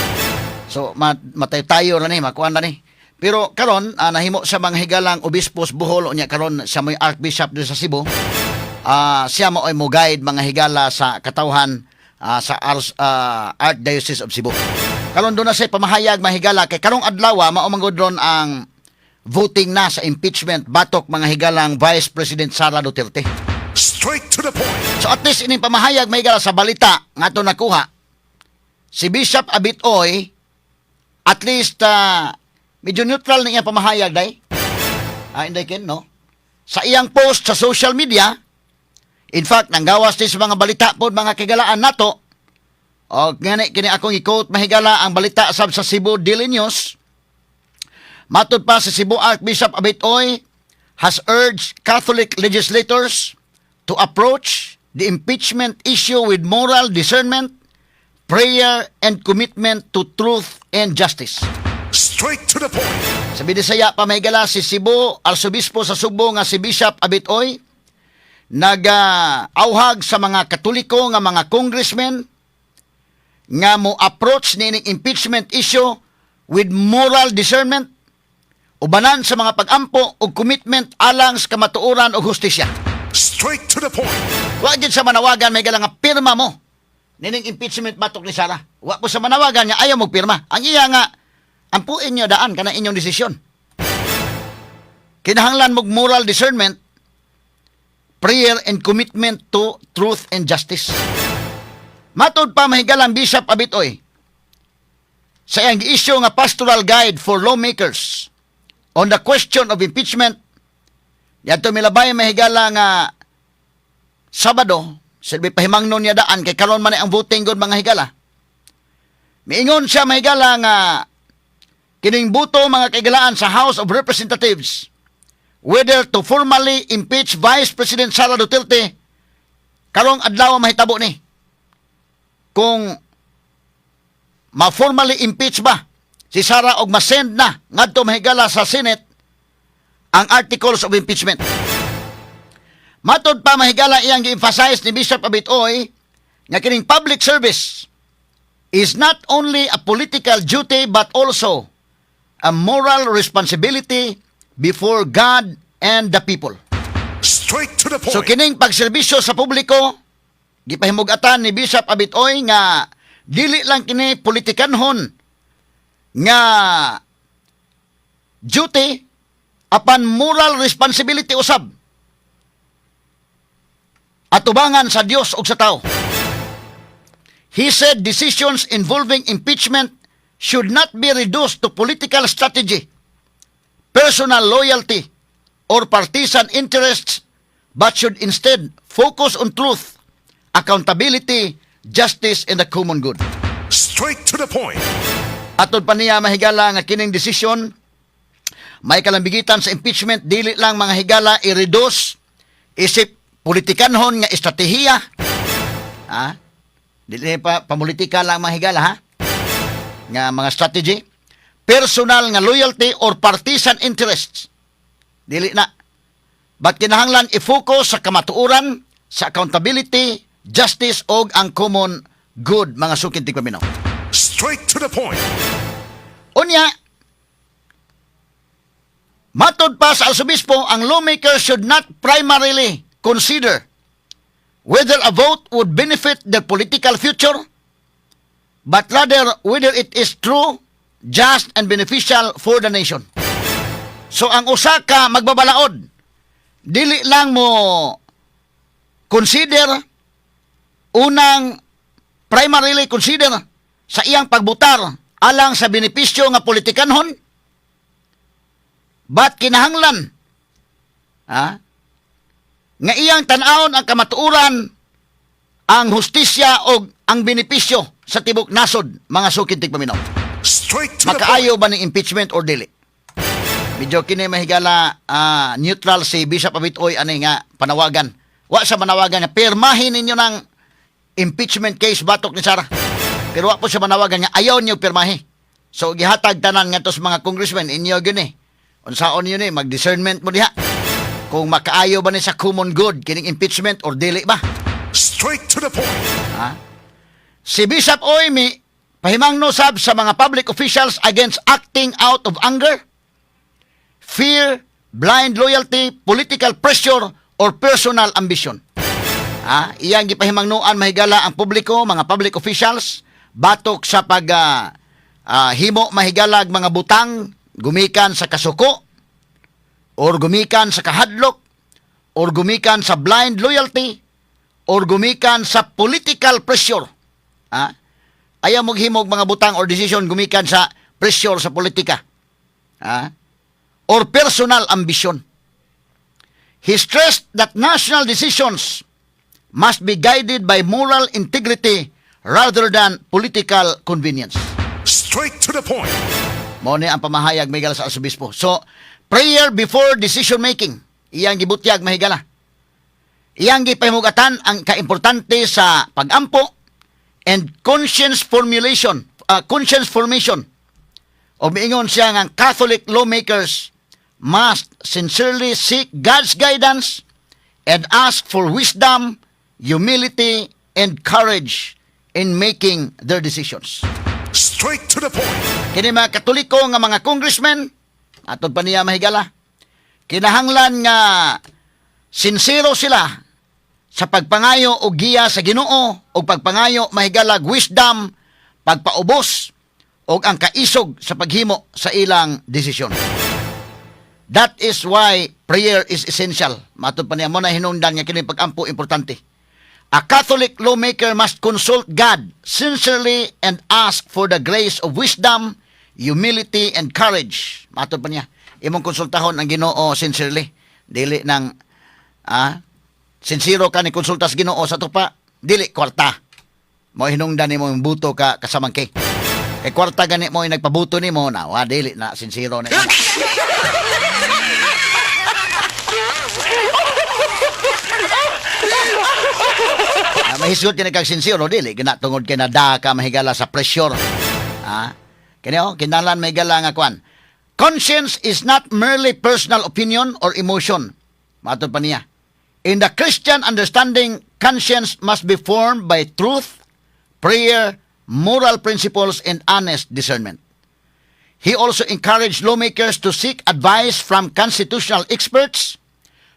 So matay tayo ra ni, makuan na ni. Pero karon nahimo sa mga higalang obispos Bohol, unya karon siya mo'y archbishop dito sa Cebu. Siya mo ay mo guide, mga higala, sa katawhan sa Archdiocese of Cebu. Karon doon na siya pamahayag, mga higala, kay karong adlaw mao man gud ron ang voting na sa impeachment batok, mga higalang, Vice President Sara Duterte. Straight to the point. So at least ining pamahayag, mga higala, sa balita nga ato nakuha si Bishop Abitoy, at least medyo neutral na iyang pamahayag day. Inday Ken, no? Sa iyang post sa social media, in fact, nanggawas din sa mga balita po, mga kigalaan nato, o ngani kini akong i-quote, mahigala, ang balita sab sa Cebu Daily News. Matod pa sa Cebu Archbishop Abitoy has urged Catholic legislators to approach the impeachment issue with moral discernment, prayer, and commitment to truth and justice. Straight to the point. Sa Binisaya pa, mahigala, si Cebu, Arsobispo sa Sugbo nga si Bishop Abitoy, nag-auhag sa mga Katoliko nga mga congressmen nga mo approach niining impeachment issue with moral discernment, ubanan sa mga pag-ampo ug commitment alang sa kamatuoran ug hustisya. Straight to the point. Wa gid sa manawagan, may nga pirma mo nining impeachment batok ni Sara. Wa po sa manawagan nga ayaw mo pirma. Ang iya nga ampuin niyo daan kana inyong desisyon. Kinahanglan mog moral discernment, prayer and commitment to truth and justice. Matod pa, mahigalang, Bishop Abitoy, sa iyang issue nga pastoral guide for lawmakers on the question of impeachment yadto milabay, mahigala, nga Sabado, silbi pahimangnon niya daan kay karon man ang voting gud, mga higala. Miingon siya, mahigala, nga kining buto, mga kaigalaan, sa House of Representatives whether to formally impeach Vice President Sara Duterte karong adlaw mahitabo ni. Kung ma-formally impeach ba si Sara og ma-send na ngadto, mahigala, sa Senate ang articles of impeachment. Matod pa, mahigala, iyang gi-emphasize ni Bishop Abitoy nga kining public service is not only a political duty but also a moral responsibility before God and the people. Straight to the point. So kining pagserbisyo sa publiko, gipahimugatan ni Bishop Abitoy nga dili lang kini politikanhon nga duty apan moral responsibility usab atubangan sa Dios ug sa tao. He said decisions involving impeachment should not be reduced to political strategy, personal loyalty, or partisan interests, but should instead focus on truth, accountability, justice, and the common good. Straight to the point. Atod pa niya, mahigala, nga kining desisyon may kalambigitan sa impeachment dili lang, mga higala, i-reduce isip politikanhon nga estratehiya. Ha? Dili pa pamulitika lang, mga higala, ha? Nga mga strategy, personal nga loyalty or partisan interests. Dili na. But kinahanglan i-focus sa kamatuoran, sa accountability, justice og ang common good, mga suking tigpaminaw. Straight to the point. Unya, matod pa sa Arsobispo, ang lawmakers should not primarily consider whether a vote would benefit their political future, but rather whether it is true, just, and beneficial for the nation. So ang usa ka magbabalaod, dili lang mo consider, unang primarily consider sa iyang pagbutar alang sa benepisyo nga politikanhon, but kinahanglan nga iyang tan-awon ang kamatuoran, ang hustisya og ang benepisyo sa tibok nasod, mga sukid tigpaminaw. Straight to the point. Makaayo ba ning impeachment or dili? Medyo kini, mahigala, neutral si Bishop Abitoy ani nga panawagan. Wa sa manawagan nga pirmahin ninyo ng impeachment case batok ni Sara. Pero wa po siya manawagan nga ayaw niyo pirmahi. So gihatag tanan ngadto sa mga congressmen, inyo gyud ni. Unsaon niyo ni, mag-discernment mo diha. Kung makaayo ba ni sa common good kining impeachment or dili ba? Straight to the point. Si Bishop Oy mipahimangno sab sa mga public officials against acting out of anger, fear, blind loyalty, political pressure, or personal ambition. Iyang gipahimangnoan, mahigala, ang publiko, mga public officials, batok sa pag himo, mahigalag, mga butang gumikan sa kasuko or gumikan sa kahadlok or gumikan sa blind loyalty or gumikan sa political pressure. Ayaw maghimog mga butang or decision gumikan sa pressure sa politika. Or personal ambition. He stressed that national decisions must be guided by moral integrity rather than political convenience. Straight to the point. Mao ni ang pamahayag, mahigala, sa Arsobispo. So, prayer before decision making. Iyang gibutyag, mahigala. Iyang gipahimugatan ang kaimportante sa pagampo and conscience formulation, conscience formation. O miingon siya nga ang Catholic lawmakers must sincerely seek God's guidance and ask for wisdom, humility, and courage in making their decisions. Straight to the point. Kini mga Katoliko nga mga congressmen, atod pa niya, mahigala, kinahanglan nga sinsero sila sa pagpangayo og giya sa Ginoo o pagpangayo, mahigala, wisdom, pagpaubos og ang kaisog sa paghimo sa ilang desisyon. That is why prayer is essential. Matod pa niya, mao na hinungdan nga kini pag-ampo importante. A Catholic lawmaker must consult God sincerely and ask for the grace of wisdom, humility, and courage. Matod pa niya, imong konsultahon ang Ginoo sincerely. Dili nang sincero ka ni konsulta sa Ginoo sa tupa, dili kwarta. Mo hinungdan nimo yung buto ka kasamangke. Kay kwarta gani mo yung nagpabuto nimo na, wa dili na sincero na. Mahisgot kini kag sincero, dili gina tungod kay nada ka, mahigala, sa pressure. Kini oh, kinahanglan, mahigala, nga kwan. Conscience is not merely personal opinion or emotion. Matod pa niya. In the Christian understanding, conscience must be formed by truth, prayer, moral principles, and honest discernment. He also encouraged lawmakers to seek advice from constitutional experts,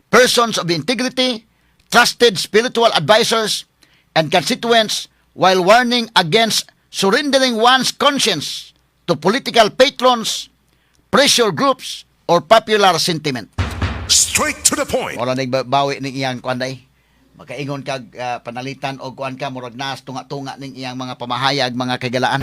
persons of integrity, trusted spiritual advisors, and constituents while warning against surrendering one's conscience to political patrons, pressure groups, or popular sentiment. Straight to the point. Wala nagbawi ning iyang kuan day. Makaingon kag panalitan o kuan ka, murag naas tunga-tunga ning iyang mga pamahayag, mga kagalaan.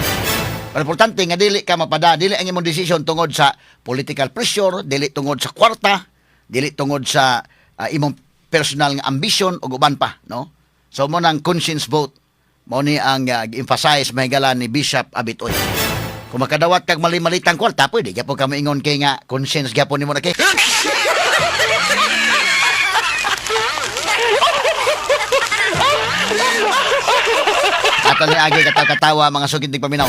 Pero importante nga dili ka mapada, dili ang imong desisyon tungod sa political pressure, dili tungod sa kwarta, dili tungod sa imong personal nga ambition o uban pa, no? So mao nang conscience vote. Mao ni ang emphasize, mahigala, ni Bishop Abitoy. Kung makadawat kag mali-malitang kwarta, pwede gyapon ka moingon kay nga conscience gyapon nimo na kay. Ato ni agi katawa mga sugid paminaw.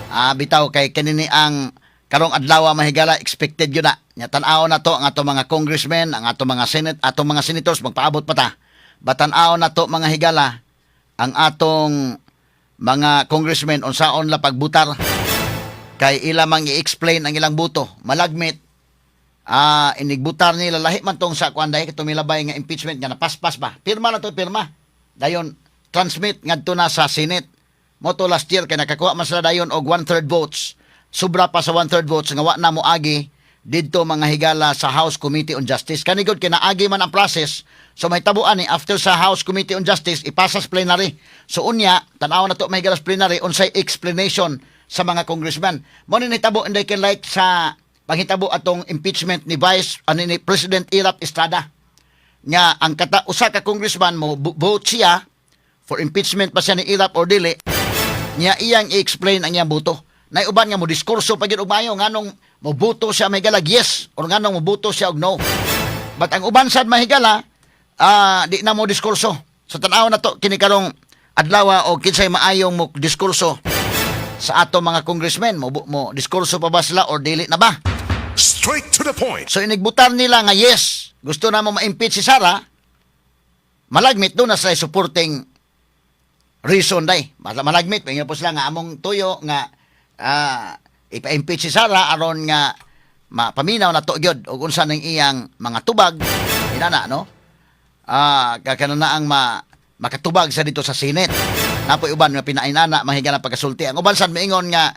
Bitaw kay kanini ang karong adlaw, mahigala, expected yun na. Nya tan-aw na to ang ato mga congressmen, ang ato mga senate, atong mga senators, magpaabot pa ta. Batan-aw na to, mga higala, ang atong mga congressmen unsaon la pagbutar kay ila mang i-explain ang ilang boto. Malagmit inigbutar nila lahi man tong sa kuan dahil tumilabay nga impeachment nga napaspas ba. Pirma na to, pirma. Dayon transmit ngadto na sa Senate. Mao to last year kay nakakuha man sila dayon og one-third votes. Sobra pa sa one-third votes nga wa na moagi didto, mga higala, sa House Committee on Justice. Kani gud kay naagi man ang process. So mahitabo ani after sa House Committee on Justice, ipasa sa plenary. So unya, tan-aw na to, mahigala, sa plenary unsay explanation sa mga congressman. Mo ni nahitabo, inday, kay like sa panghitabo atong impeachment ni Vice ano ni President Erap Estrada nga ang kata usa ka congressman mo vote siya for impeachment pa siya ni Erap or dili niya, iyang i-explain ang iyang boto. Nay uban nga mo diskurso pa gyud og maayo nganong mo boto siya, mahigala, yes or nganong mo boto siya og no. But ang uban sad, mahigala, di na mo diskurso. So tan-aw na to kini karong adlaw o kinsay maayong mo diskurso sa ato mga congressmen, mo diskurso pa ba sila or dili na ba? Straight to the point. So inigbutar nila nga yes, gusto na mo ma-impeach si Sara, malagmit duna sila supporting reason day. Malagmit, may po sila nga among tuyo nga ipa-impeach si Sara aron nga mapaminaw na to gyud og unsa ning iyang mga tubag inana, no? Kakana ang makatubag sa dito sa Senate. Napoy uban nga pinainana, mahigala, pagkasulti. Ang uban sad miingon nga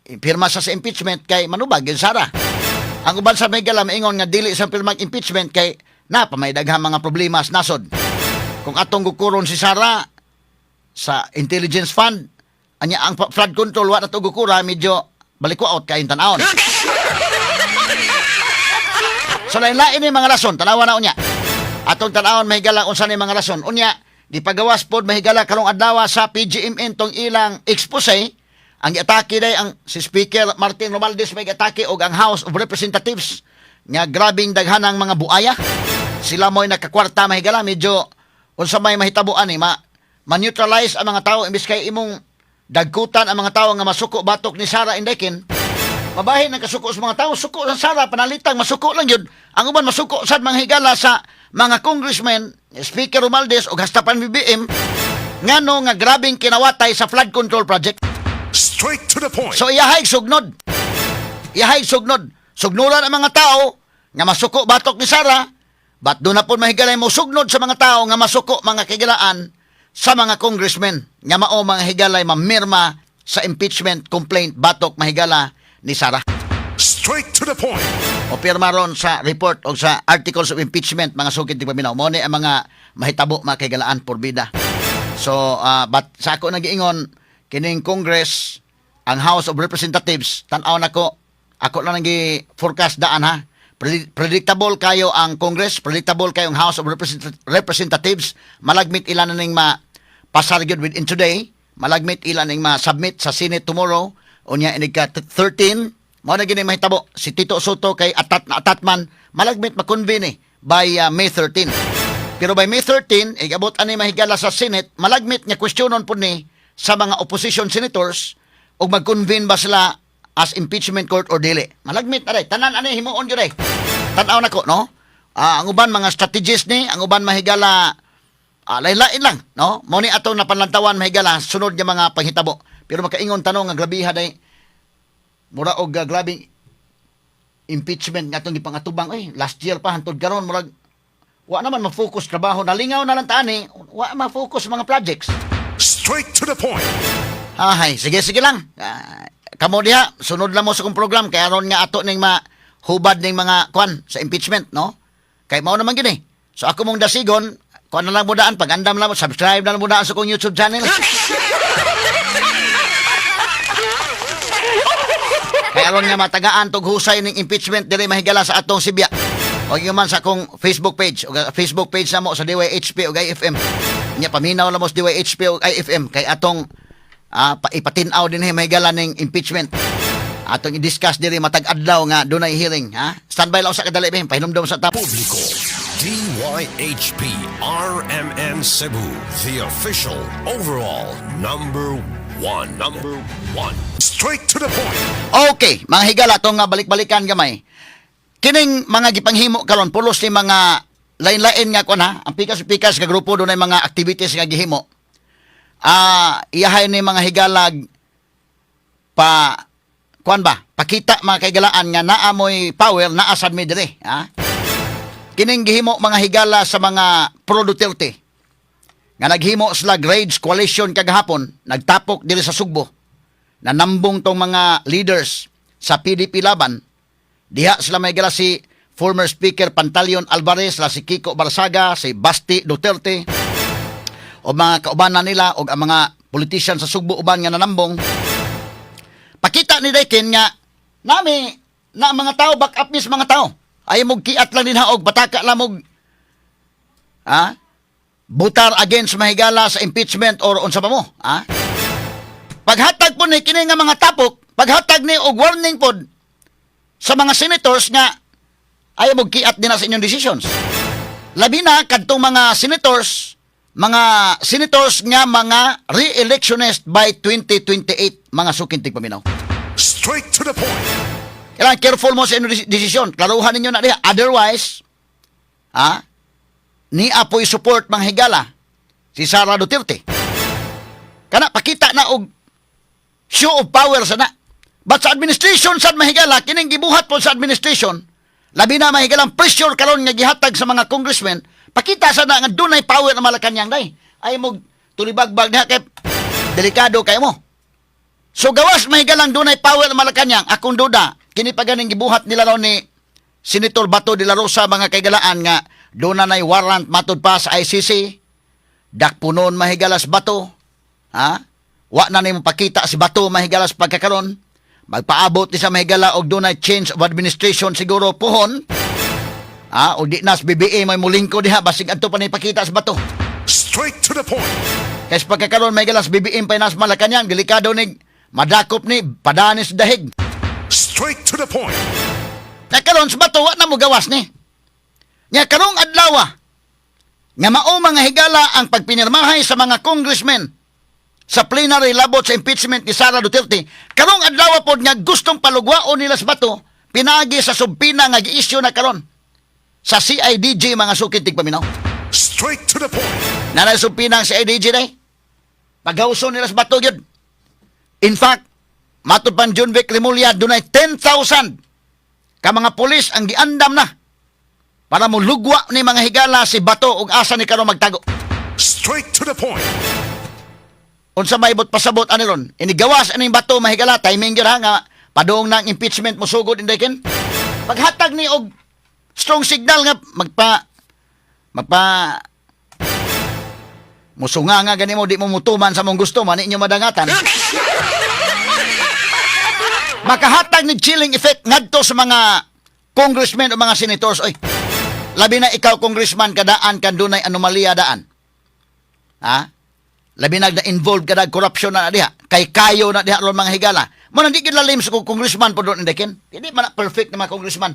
pirma sa impeachment kay manubag yun Sara. Ang uban sa mahigala miingon nga dili sa pirmag impeachment kay na pa may daghang mga problema sa nasod. Kung atong gukuron si Sara sa intelligence fund, anya ang flood control wa na to gukura, medyo balikwaot kaayong tan-awon. So lain-lain ni mga rason, tanawa na unya. Atong tan-awon, mahigala, unsa ni mga rason. Unya, di pagawas pod, mahigala, karong adlaw sa PGMN tong ilang expose. Ang giatake day ang si Speaker Martin Romualdez, may giatake og ang House of Representatives nga grabing daghanang mga buaya. Sila mo'y nakakwarta, mahigala, medyo unsa may mahitabo ani ma ma-neutralize ang mga tao. Imbis kay imong dagkutan ang mga tao nga masuko batok ni Sara Indekin, mabahin ang kasuko sa mga tao, suko sa Sara, panalitang masuko lang yun. Ang uban masuko sad, mga higala, sa mga congressmen, Speaker Romualdez o hasta pan BBM, ngano nga grabing kinawatay sa flood control project. Straight to the point. So iyahay sugnod. Iyahay sugnod. Sugnuran ang mga tao nga masuko batok ni Sara, but duna po, mahigalay, mo sugnod sa mga tao nga masuko, mga kahigalaan, sa mga congressmen nga mao, mga higalay, mamirma sa impeachment complaint batok, mahigala, ni Sara. Straight to the point. O pirma ron sa report o sa articles of impeachment, mga sukid tigpaminaw. Mo ni ang mga mahitabo, mga kahigalaan, porbida. So, but sa ako nagiingon, kining Congress, ang House of Representatives, tan-aw nako, ako lang nagi forecast daan ha. Predictable kayo ang Congress, predictable kayo ang House of Representatives, malagmit ilan na ning ma pasar gyud within today, malagmit ilan ning ma-submit sa Senate tomorrow, unya inig ka 13, mao na gini mahitabo. Si Tito Sotto kay atat na atat man, malagmit ma-convene eh, by May 13. Pero by May 13, igabot ani, mahigala, sa Senate, malagmit nga questionon po ni sa mga opposition senators ug mag-convene ba sila as impeachment court or dili. Malagmit aray, tanan ani himuon gyud ay. Tan-aw nako, no? Ang uban mga strategist ni, ang uban, mahigala, lain-lain lang, no? Mo ni atong napanlantawan, mahigala, sunod nga mga panghitabo. Pero makaingon tanong nga grabiha day mura og grabing impeachment nga atong gipangatubang eh last year pa hantod karon, murag wa naman ma-focus trabaho, nalingaw na lang taani, wa ma-focus mga projects. Straight to the point. Ahay, sige sige lang. Kamo diha, sunod lang mo sa kong program kay aron nga ato ning mahubad ning mga kwan sa impeachment, no? Kay mao naman gini. So ako mong dasigon, kuan na lang mo daan, pag-andam lang mo, subscribe na lang mo daan sa kong YouTube channel. Kay aron nga matagaan tog husay ning impeachment diri, mahigala, sa atong Sibya. O yung man sa akong Facebook page o Facebook page na mo sa DYHP o IFM. Nya paminaw lang mo sa DYHP o IFM kay atong ipatin-aw din mahigala ning impeachment. Atong i-discuss diri matag adlaw nga dunay hearing, ha? Standby lang sa kadali ba, pahinumdom sa tap. Publiko. DYHP RMN Cebu, the official overall number one. Number one. Straight to the point. Okay, mga higala tong nga balik-balikan gamay. Kining mga gipanghimo karon pulos ni mga lain-lain nga kuan ha, ang pikas-pikas nga grupo dunay mga activities nga gihimo. Iyahay ni mga higalag pa kuan ba? Pakita mga kaigalaan nga naa moy power, naa sad mi diri, ha? Kining gihimo, mga higala, sa mga pro Duterte nga naghimo sila Rage Coalition kagahapon, nagtapok diri sa Sugbo, nanambong tong mga leaders sa PDP Laban. Diha sila may gala si former Speaker Pantaleon Alvarez, la si Kiko Barsaga, si Basti Duterte, o mga kaubanan nila o ang mga politician sa Sugbo uban nga nanambong. Pakita ni Dekin nga nami na mga tao, back up mis mga tao. Ay mog kiat lang din ha og bataka lang og ha butar against mahigala sa impeachment or unsa pa mo, ha? Paghatag po ni kini nga mga tapok, paghatag ni og warning pod sa mga senators nga ayaw mo kiat din na sa inyong decisions. Labi na kadtong mga senators nga mga re-electionist by 2028, mga suking tigpaminaw. Straight to the point. Kailangan careful mo sa inyong desisyon. Klaruhan ninyo na diha. Otherwise, ha, ni apoy support, mga higala, si Sara Duterte. Kana pakita na og show of power sa na. But sa administration sad, mahigala, kining gibuhat po sa administration, labi na, mahigalang, pressure karon nga gihatag sa mga congressmen, pakita sa na nga dunay power na Malacanang day. Ay mo tulibagbag diha kay delikado kayo mo. So gawas, mahigalang, dunay power na Malacanang, akong duda, kini pa ganing gibuhat nila raw ni Senator Bato de la Rosa, mga kaigalaan, nga doon na warrant matud pa sa ICC, dakpunon, mahigalas, Bato, ha? Wa na nimo pakita si Bato, mahigalas, pagkakaron. Magpaabot ni sa, mahigala, og dunay change of administration siguro pohon. Ha? O di nas BBM may mulingko diha basig adto pa ni pakita sa Bato. Straight to the point. Kay sa pagkakaron, mahigalas, BBM pa nas Malacanang, delikado ni madakop ni padanis dahig. Straight to the point. Na karon sa Bato wa na mo gawas ni. Nya karong adlaw nga mao, mga higala, ang pagpinirmahay sa mga congressmen sa plenary labot sa impeachment ni Sara Duterte, karong adlaw pod nga gustong palugwaon nila sa Bato pinaagi sa subpoena nga gi-issue na karon sa CIDG, mga sukit tigpaminaw. Straight to the point. Nanay subpoena ang CIDG day. Pagawson nila sa Bato gyud. In fact, matod pan Jonvic Remulla, dunay 10,000 ka mga pulis ang giandam na para mo lugwa ni, mga higala, si Bato ug asa ni karon magtago. Straight to the point. Unsa may but pasabot ani ron? Inigawas aning Bato, mahigala, timing gyud ha nga padung ng impeachment mosugod inday ken. Paghatag ni og strong signal nga magpa magpa musunga nga gani mo, di mo mutuman sa mong gusto man inyo madangatan. Makahatag ni chilling effect ngadto sa mga congressmen o mga senators oy. Labi na ikaw, congressman, kadaan kan dunay anomalya daan. Ha? Labi na involved ka na corruption na diha. Kay kayo na diha ron, mga higala. Mo nang di gid lalim sa congressman po doon indekin. Hindi man na perfect na mga congressman.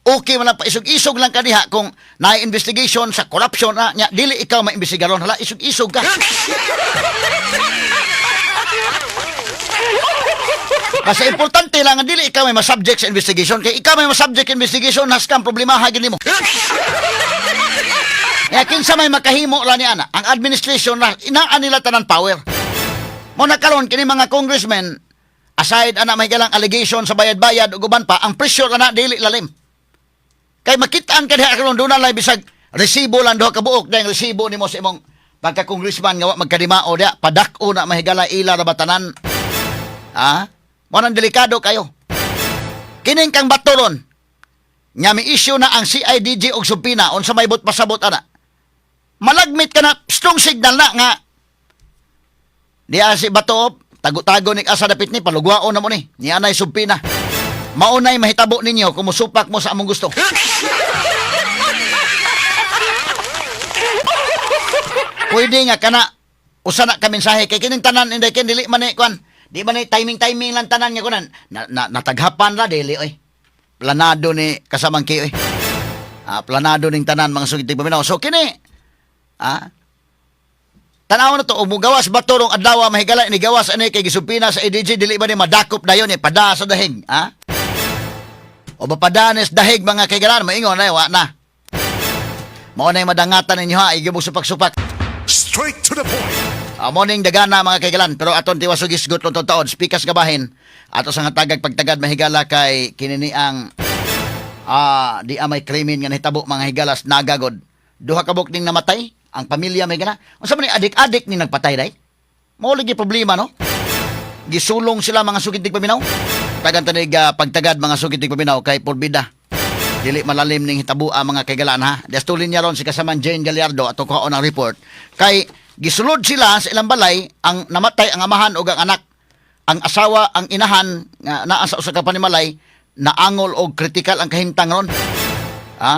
Okay man lang pa isog-isog lang ka diha kung na investigation sa corruption na nya dili ikaw maimbestigaron, hala, isog-isog ka. Kasi importante lang nga dili ikaw may masubject sa investigation, kay ikaw may masubject investigation, has kang problema ha gid nimo. Kaya kinsa may makahimo ra ni ana, ang administration ra inaan nila tanan power. Mo na karon kini mga congressmen, aside ana may galang allegation sa bayad-bayad ug uban pa, ang pressure ana dili lalim. Kay makitaan ka diha karon doon na bisag resibo lang duha ka buok dahil resibo nimo sa imong pagka-congressman nga wa magkadimao diha, padak-o na, mahigala, ila ra ba tanan. Ha? Mo nang delikado kayo. Kining kang Batoron nga mi issue na ang CIDG og subpoena, unsa may but pasabot ana? Malagmit ka na strong signal na nga diya si Bato, tago-tago ni asa dapit ni palugwaon na mo ni. Niya nay subpoena. Maunay mahitabo ninyo kung musupak mo sa among gusto. Pwede nga kana usa na ka mensahe kay kining tanan inday ken dili man ni kwan. Di man ni timing timing lang tanan nga kunan. Na nataghapan ra dili oy. Planado ni kasamang ki oy. Planado ning tanan, mga sugiti paminaw. So kini Tanaw na to, og mugawas Bato rong adlaw, mahigala, inigawas ani kay gisubpoena sa CIDG, dili ba ni madakop dayon ni pada sa dahig, ha? O mapadanes dahig, mga kaigalan, maingon na, wa na. Mao na madangatan ninyo ha, igibog supak-supak. Straight to the point. Morning dagana, mga kaigalan, pero aton tiwas og isgot ron taon, spikas gabahin. Ato sa nga tagag pagtagad, mahigala, kay kinini ang di may krimen nga nahitabo, mga higalas, nagagod. Duha ka buok ning namatay, ang pamilya may gana. Unsa man ni adik-adik ni nagpatay day? Mao lagi problema, no? Gisulong sila, mga sugid paminaw. Tagan tanig pagtagad, mga sugid paminaw, kay porbida. Dili malalim ning hitabua, mga kaigalan, ha. Dastulin niya ron si kasaman Jane Gallardo ato ko ang report. Kay gisulod sila sa ilang balay, ang namatay ang amahan ug ang anak. Ang asawa, ang inahan nga naa sa usa ka panimalay, naangol og critical ang kahimtang ron.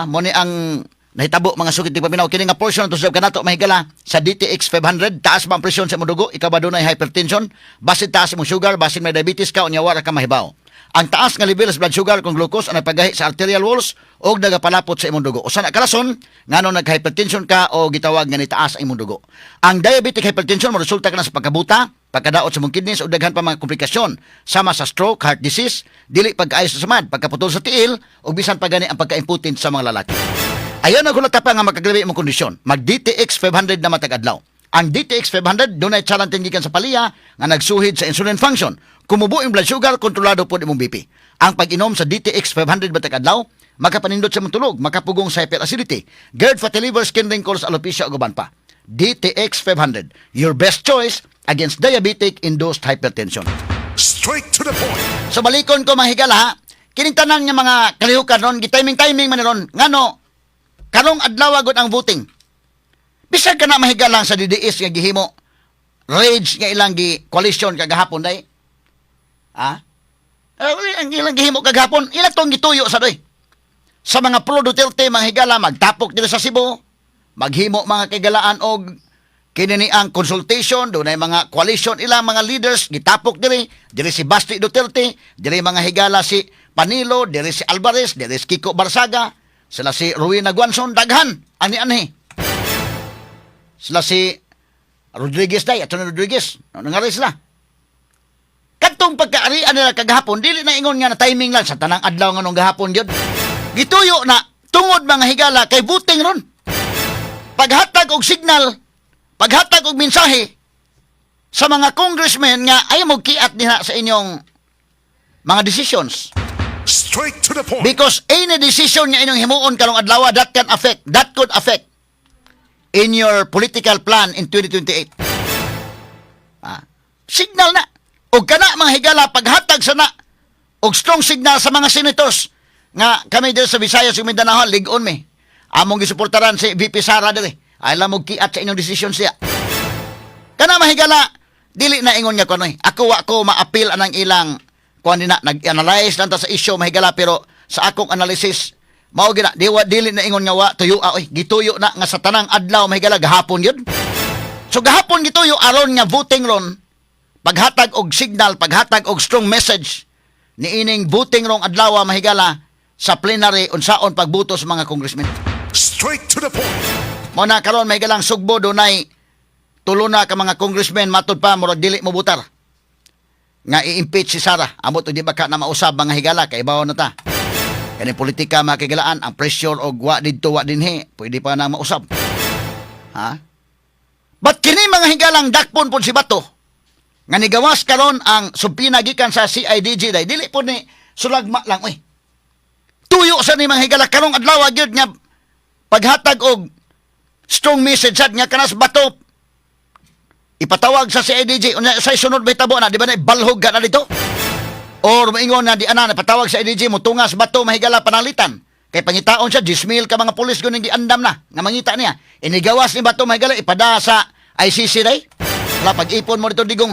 Mo ni ang nahitabo, mga sugid paminaw. Kini nga portion to sa kanato, mahigala, sa DTX 500. Taas ba ang presyon sa imong dugo? Ikaw ba dunay hypertension? Basin taas imong sugar, basin may diabetes ka, unya wara ka mahibaw. Ang taas nga level sa blood sugar kung glucose ang nagpagahi sa arterial walls og nagapalapot sa imong dugo. Usa na ka rason ngano nag-hypertension ka o gitawag nga nitaas ang imong dugo. Ang diabetic hypertension mo resulta ka na sa pagkabuta, pagkadaot sa imong kidneys o daghan pa mga komplikasyon sama sa stroke, heart disease, dili pagkaayos sa samad, pagkaputol sa tiil ug bisan pa gani ang pagka-impotent sa mga lalaki. Ayaw na gulata pa nga makaglabi imong kondisyon. Mag DTX 500 na matag adlaw. Ang DTX 500 dunay chalantin gikan sa Palia nga nagsuhid sa insulin function. Kumubo ang blood sugar, kontrolado pod imong BP. Ang pag-inom sa DTX 500 matag adlaw makapanindot sa imong tulog, makapugong sa hyperacidity, GERD, fatty liver, skin wrinkles, alopecia ug uban pa. DTX 500, your best choice against diabetic induced hypertension. Straight to the point. So balikon ko, mga higala ha. Kining tanan nga mga kalihukan ron, gitiming-timing man ron. Ngano, karong adlaw gud ang voting. Bisag ka na mahigalang sa DDS nga gihimo rage nga ilang gi coalition kagahapon day. Ha? Eh, ang ilang gihimo kagahapon, ila tong gituyo sa doy. Sa mga pro Duterte, mga higala, magtapok dito sa Cebu, maghimo, mga kaigalaan, og kini ni ang consultation, dunay mga coalition ilang mga leaders gitapok diri, diri si Basti Duterte, diri, mga higala, si Panelo, diri si Alvarez, diri si Kiko Barsaga, sila si Rowena Guanzon, daghan ani-anhi. Sila si Rodriguez day, Atty. Rodriguez, nangari sila. Kadtong pagkaarian nila kagahapon, dili na ingon nga na timing lang sa tanang adlaw nga nung gahapon yun. Gituyo na tungod, mga higala, kay voting ron. Paghatag og signal, paghatag og mensahe sa mga congressmen nga ay mo kiat diha sa inyong mga decisions. Straight to the point. Because any decision nga inyong himuon karong adlaw, that can affect, that could affect in your political plan in 2028. Signal na. Og kana, mga higala, paghatag sa na og strong signal sa mga senators nga kami diri sa Visayas ug Mindanao lig-on mi. Among gisuportaran si VP Sara diri. Ay lang mo kiat sa inyong desisyon siya. Kana, mahigala, dili na ingon nga kunoy. Ako wa ko maapil anang ilang kuan na nag-analyze lang ta sa issue, mahigala, pero sa akong analysis mao gina di wa dili na ingon nga wa tuyo oy, gituyo na nga sa tanang adlaw, mahigala, gahapon yun. So gahapon gituyo aron nga voting ron, paghatag og signal, paghatag og strong message niining voting rong adlaw, mahigala, sa plenary unsaon pagbuto sa mga congressmen. Straight to the point. Mo na karon may galang Sugbo dunay tulo na ka mga congressmen matud pa murag dili mo butar nga i-impeach si Sara. Amot di ba ka na mausab, mga higala, kay bawo na ta. Kani politika, mga kahigalaan, ang pressure og wa didto wa dinhi, pwede pa na mausab. Ha? But kini, mga higalang, dakpon pod si Bato nga nigawas karon ang subpoena gikan sa CIDG day, dili pod ni sulagma lang oy. Tuyo sa ni, mga higala, karong adlaw gyud nga paghatag og strong message sad nga kanas Bato ipatawag sa CIDG, unya sa sunod ba hitabo na di ba na balhog ka na dito or maingon na di ana napatawag sa CIDG, mutungas Bato, mahigala, panalitan kay pangitaon siya 10,000 ka mga pulis kuning giandam na nga mangita niya. Inigawas ni Bato, mahigala, ipada sa ICC day. Wala pag-ipon mo dito, Digong.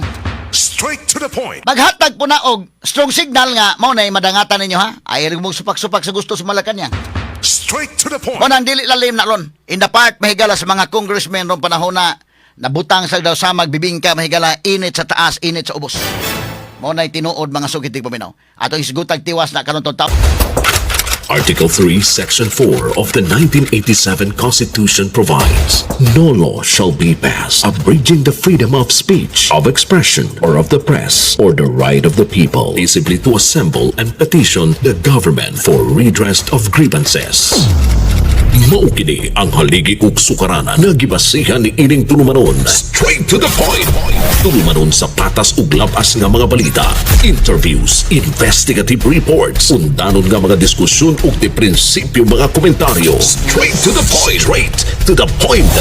Straight to the point. Maghatag po na og strong signal nga mao na madangatan ninyo ha, ay mo supak-supak sa gusto sa Malacanang. Straight to the point. Mo nang dili lalim na ron. In the part, mahigala, sa mga congressmen ron panahon na nabutang sa daw sa magbibingka, mahigala, init sa taas, init sa ubos. Mo na'y tinuod, mga sugid paminaw. Ato isgutag tiwas na karon to top. Article 3, Section 4 of the 1987 Constitution provides, "No law shall be passed abridging the freedom of speech, of expression, or of the press, or the right of the people peaceably to assemble and petition the government for redress of grievances." Mao kini ang haligi ug sukaranan nga gibasihan ni ining tulumanon. Straight to the point. Tulumanon sa patas ug labas nga mga balita, interviews, investigative reports, undanon nga mga diskusyon ug di prinsipyo mga komentaryo. Straight to the point. Straight to the point.